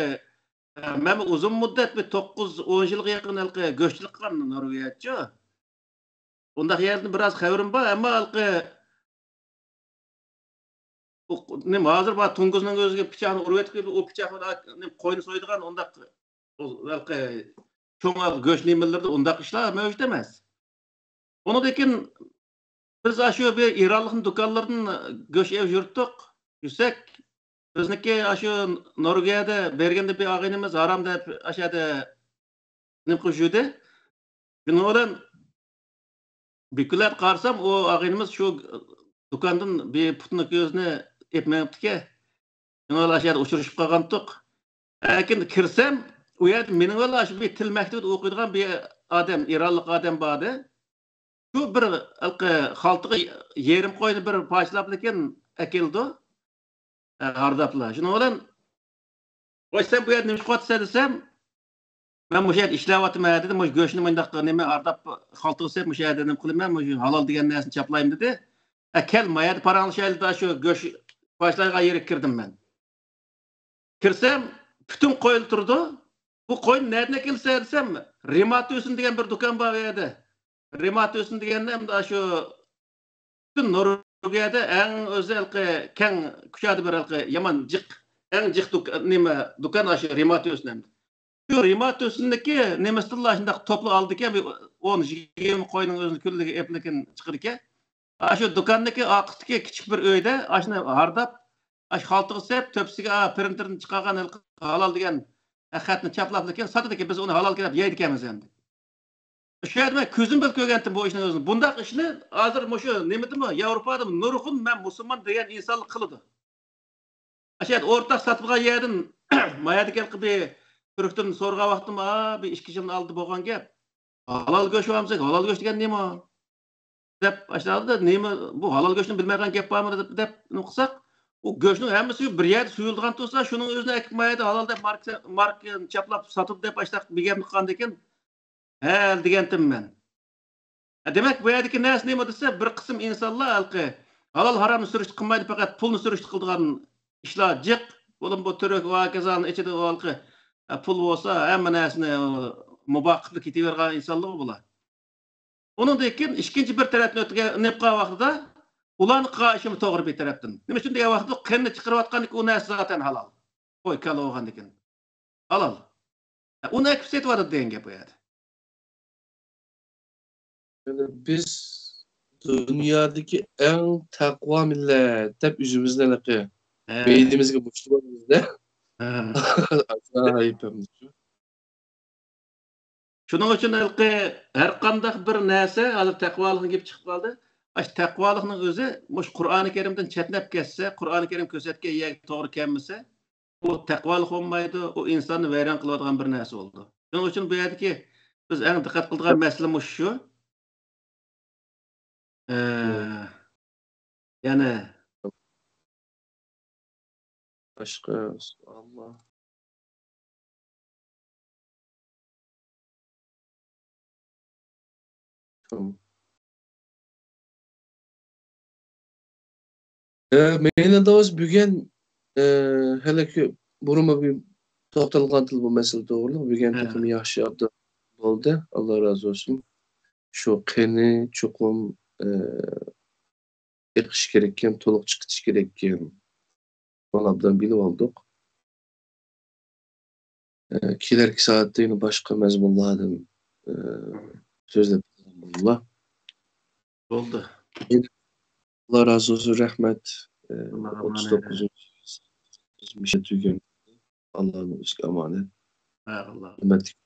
ئە، مەنمۇ ئۇزۇن مۇددەت، بىر توققۇز، ئون يىلغا يېقىن ھېلىقى گۆشچىلىك قىلغان نورۋېگىيەدىچۇ. ئۇنداق يەردىن بىراز خەۋىرىم بار، ئەمما ھېلىقى ئۇ، نېمە، ھازىر بار توڭگۇزنىڭ ئۆزىگە پىچاقنى ئۇرۇۋېتىپ، ئۇ پىچاق بىلەن، نېمە، قوينى سويىدىغان ئۇنداق، ئۇ، ھېلىقى چوڭ گۆش نېمىلىرىدە ئۇنداق ئىشلار مەۋجۇت ئەمەس. ئۇنىڭدىن كېيىن بىز ئاشۇ بىر ئىرانلىقنىڭ دۇكانلىرىدىن گۆش ئېلىپ يۈرۈتتۇق. يۈرسەك، بىزنىڭكى ئاشۇ نورۋېگىيەدە بەرگەندە بىر ئاغىنىمىز ھارام دەپ ئاشۇ يەردە نېمە قىلىپ يۈردى. شۇنىڭ بىلەن بىر كۈنلەردە قارىسام، ئۇ ئاغىنىمىز شۇ دۇكاندىن بىر پۇتنىڭ كۆزىنى ئېلىپ مېڭىپتىكەن. شۇنىڭ بىلەن ئاشۇ يەردە ئۇچرىشىپ قالغانتۇق. لېكىن كىرسەم، ئۇ يەردە مېنىڭ بىلەن ئاشۇ بىر تىل مەكتىۋىدە ئوقۇيدىغان بىر ئادەم، ئىرانلىق ئادەم بار ئىدى. شۇ بىر ھېلىقى خالتىغا يېرىم قوينى بىر پارچىلاپلىكىن ئەكېلىدۇ. ھە، ھارداپلا. شۇنىڭ بىلەن، «ۋاي، سەن بۇ يەردە نېمە ئىش قىلىۋاتىسەن؟» دېسەم، مەن مۇشۇ يەردە ئىشلەۋاتىمەن دېدى، مۇشۇ گۆشنى مۇنداق نېمە ھارداپ خالتىغا سېلىپ مۇشۇ يەردە نېمە قىلىمەن، مۇشۇ ھالال دېگەن نەرسىنى چاپلايمەن دېدى. ئە، كەل، ما يەردە پاراڭلىشايلى، شۇ گۆش پاچلايدىغان يېرىگە كىردىم مەن. كىرسەم، پۈتۈن قويلا تۇرىدۇ. بۇ قوينى نەدىن ئەكەلسە دېسەم، رېما تۆسۈن دېگەن بىر دۇكان بار ئۇ يەردە. رېما تۆسۈن دېگەننى ئەمدى شۇ پۈتۈن نورۋېگىيەدە ئەڭ ئۆزى ھېلىقى كەڭ كۇچادا بىر ھېلىقى يامان جىق، ئەڭ جىق دۇك-، نېمە، دۇكان ئاشۇ رېما تۆسۈن ئەمدى. شۇ رېما تۆسۈندىكى نېمىسىدىنلا شۇنداق توپلا ئالىدىكەن، بىر ئون يىگىرمە قوينىڭ ئۆزىنى كۈنلۈكى ئېپلىكىن چىقىدىكەن. ئاشۇ دۇكاندىكى ئارقىسىدىكى كىچىك بىر ئۆيدە ئاشۇنى ھارداپ، ئاشۇ خالتىغا سېلىپ، تۆپىسىگە، ئا، پرىنتېردىن چىقارغان ھېلىقى ھالال دېگەن خەتنى چاپلاپلىكەن، ساتىدىكەن، بىز ئۇنى ھالال دەپ يەيدىكەنمىز ئەمدى. شۇ يەردە مەن كۆزۈم بىلەن كۆرگەنتىم بۇ ئىشنىڭ ئۆزىنى. بۇنداق ئىشنى ھازىر مۇشۇ نېمىدىمۇ، ياۋروپادىمۇ نۇرغۇن مەن مۇسۇلمان دېگەن ئىنسانلار قىلىدۇ. ئاشۇ يەردە ئورتاق ساتىدىغان يەردىن، ما يەردىكى ھېلىقى بىر تۈركتىن سورىغان ۋاقتىم، ئا، بىر ئىككى يىلدىن ئالدى بولغان گەپ. ھالال گۆش بارمىسا، ھالال گۆش دېگەن نېمە؟ دەپ ئاشۇنداق نېمە، بۇ ھالال گۆشنى بىلمەيدىغان گەپ بارمۇ دەپ، دەپ نېمە قىلساق، ئۇ گۆشنىڭ ھەممىسى بىر يەردە سويۇلىدىغان تۇرسا، شۇنىڭ ئۆزىنى ئەكىپ ما يەردە ھالال دەپ ماركا، ماركا چاپلاپ ساتىدۇ دەپ ئاشۇنداق بىر گەپنى قىلغاندىكىن، ھە، دېگەنتىم مەن. ھە، دېمەك، بۇ يەردىكى نەرسە نېمە دېسە، بىر قىسىم ئىنسانلار ھېلىقى ھالال ھارامنى سۈرۈشتە قىلمايدۇ، پەقەت پۇلنى سۈرۈشتە قىلىدىغان ئىشلار جىق. بولۇپمۇ بۇ تۈرك ۋە ھاكازانىڭ ئىچىدە ھېلىقى، ھە، پۇل بولسا ھەممە نەرسىنى مۇباھ قىلىپ كېتىۋېرىدىغان ئىنسانلار بۇلار. ئۇنىڭدىن كېيىن ئىككىنچى بىر تەرەپنى ئۆتكەن، نېمە قىلغان ۋاقتىدا ئۇلارنىڭ قىلغان ئىشىمۇ توغرا بىر تەرەپتىن. نېمە ئۈچۈن دېگەن ۋاقىتتا قېنىنى چىقىرىۋاتقاندىكىن ئۇ نەرسە زاتەن ھالال. قوي، كالا بولغاندىكىن ھالال. ئۇنى ئەكىپ سېتىۋاتىدۇ دېگەن گەپ بۇ يەردە. يەنى بىز دۇنيادىكى ئەڭ تەقۋا مىللەت دەپ ئۆزىمىزنى ھېلىقى ھە. بەينىمىزگە مۇشتلىۋالىمىز-دە. ھە. ئاجايىپ ئەمدى شۇ. شۇنىڭ ئۈچۈن ھېلىقى ھەر قانداق بىر نەرسە، ھازىر تەقۋالىقنىڭ گېپى چىقىپ قالدى. ئاشۇ تەقۋالىقنىڭ ئۆزى مۇشۇ قۇرئانى كەرىمدىن چەتنەپ كەتسە، قۇرئانى كەرىم كۆرسەتكەن يەرگە توغرا كەلمىسە، ئۇ تەقۋالىق بولمايدۇ، ئۇ ئىنساننى ۋەيران قىلىۋاتىدىغان بىر نەرسە بولىدۇ. شۇنىڭ ئۈچۈن بۇ يەردىكى بىز ئەڭ دىققەت قىلىدىغان مەسىلە مۇشۇ شۇ. ئە، يەنە باشقا سوئاللار. تامام. ئە، مەينە دوست، بۈگۈن، ئە، ھېلىكى بۇرۇنمۇ بىر توختالغانتىلى بۇ مەسىلە توغرىلىق. بۈگۈن ھە. تېخىمۇ ياخشى ئابدال بولدى. ئاللا رازى بولسۇن. شۇ قېنى چوقۇم، ئە، ئېقىش كېرەككەن، تولۇق چىقىش كېرەككەن. بۇنى ئابدال بىلىۋالدۇق. ئە، كېلەركى سائەتتە يەنە باشقا مەزمۇنلاردىن، ئە، سۆزلەپ بولىدۇ. بولدى. ئاللا رازى بولسۇن، رەھمەت. ئە، ئاللا رازى بولسۇن. ئوتتۇز توققۇزىنچى مىشە تۈگەن. ئاللانىڭ ئۆزىگە ئامانەت. ھە، ئاللا. ھۆرمەتلىك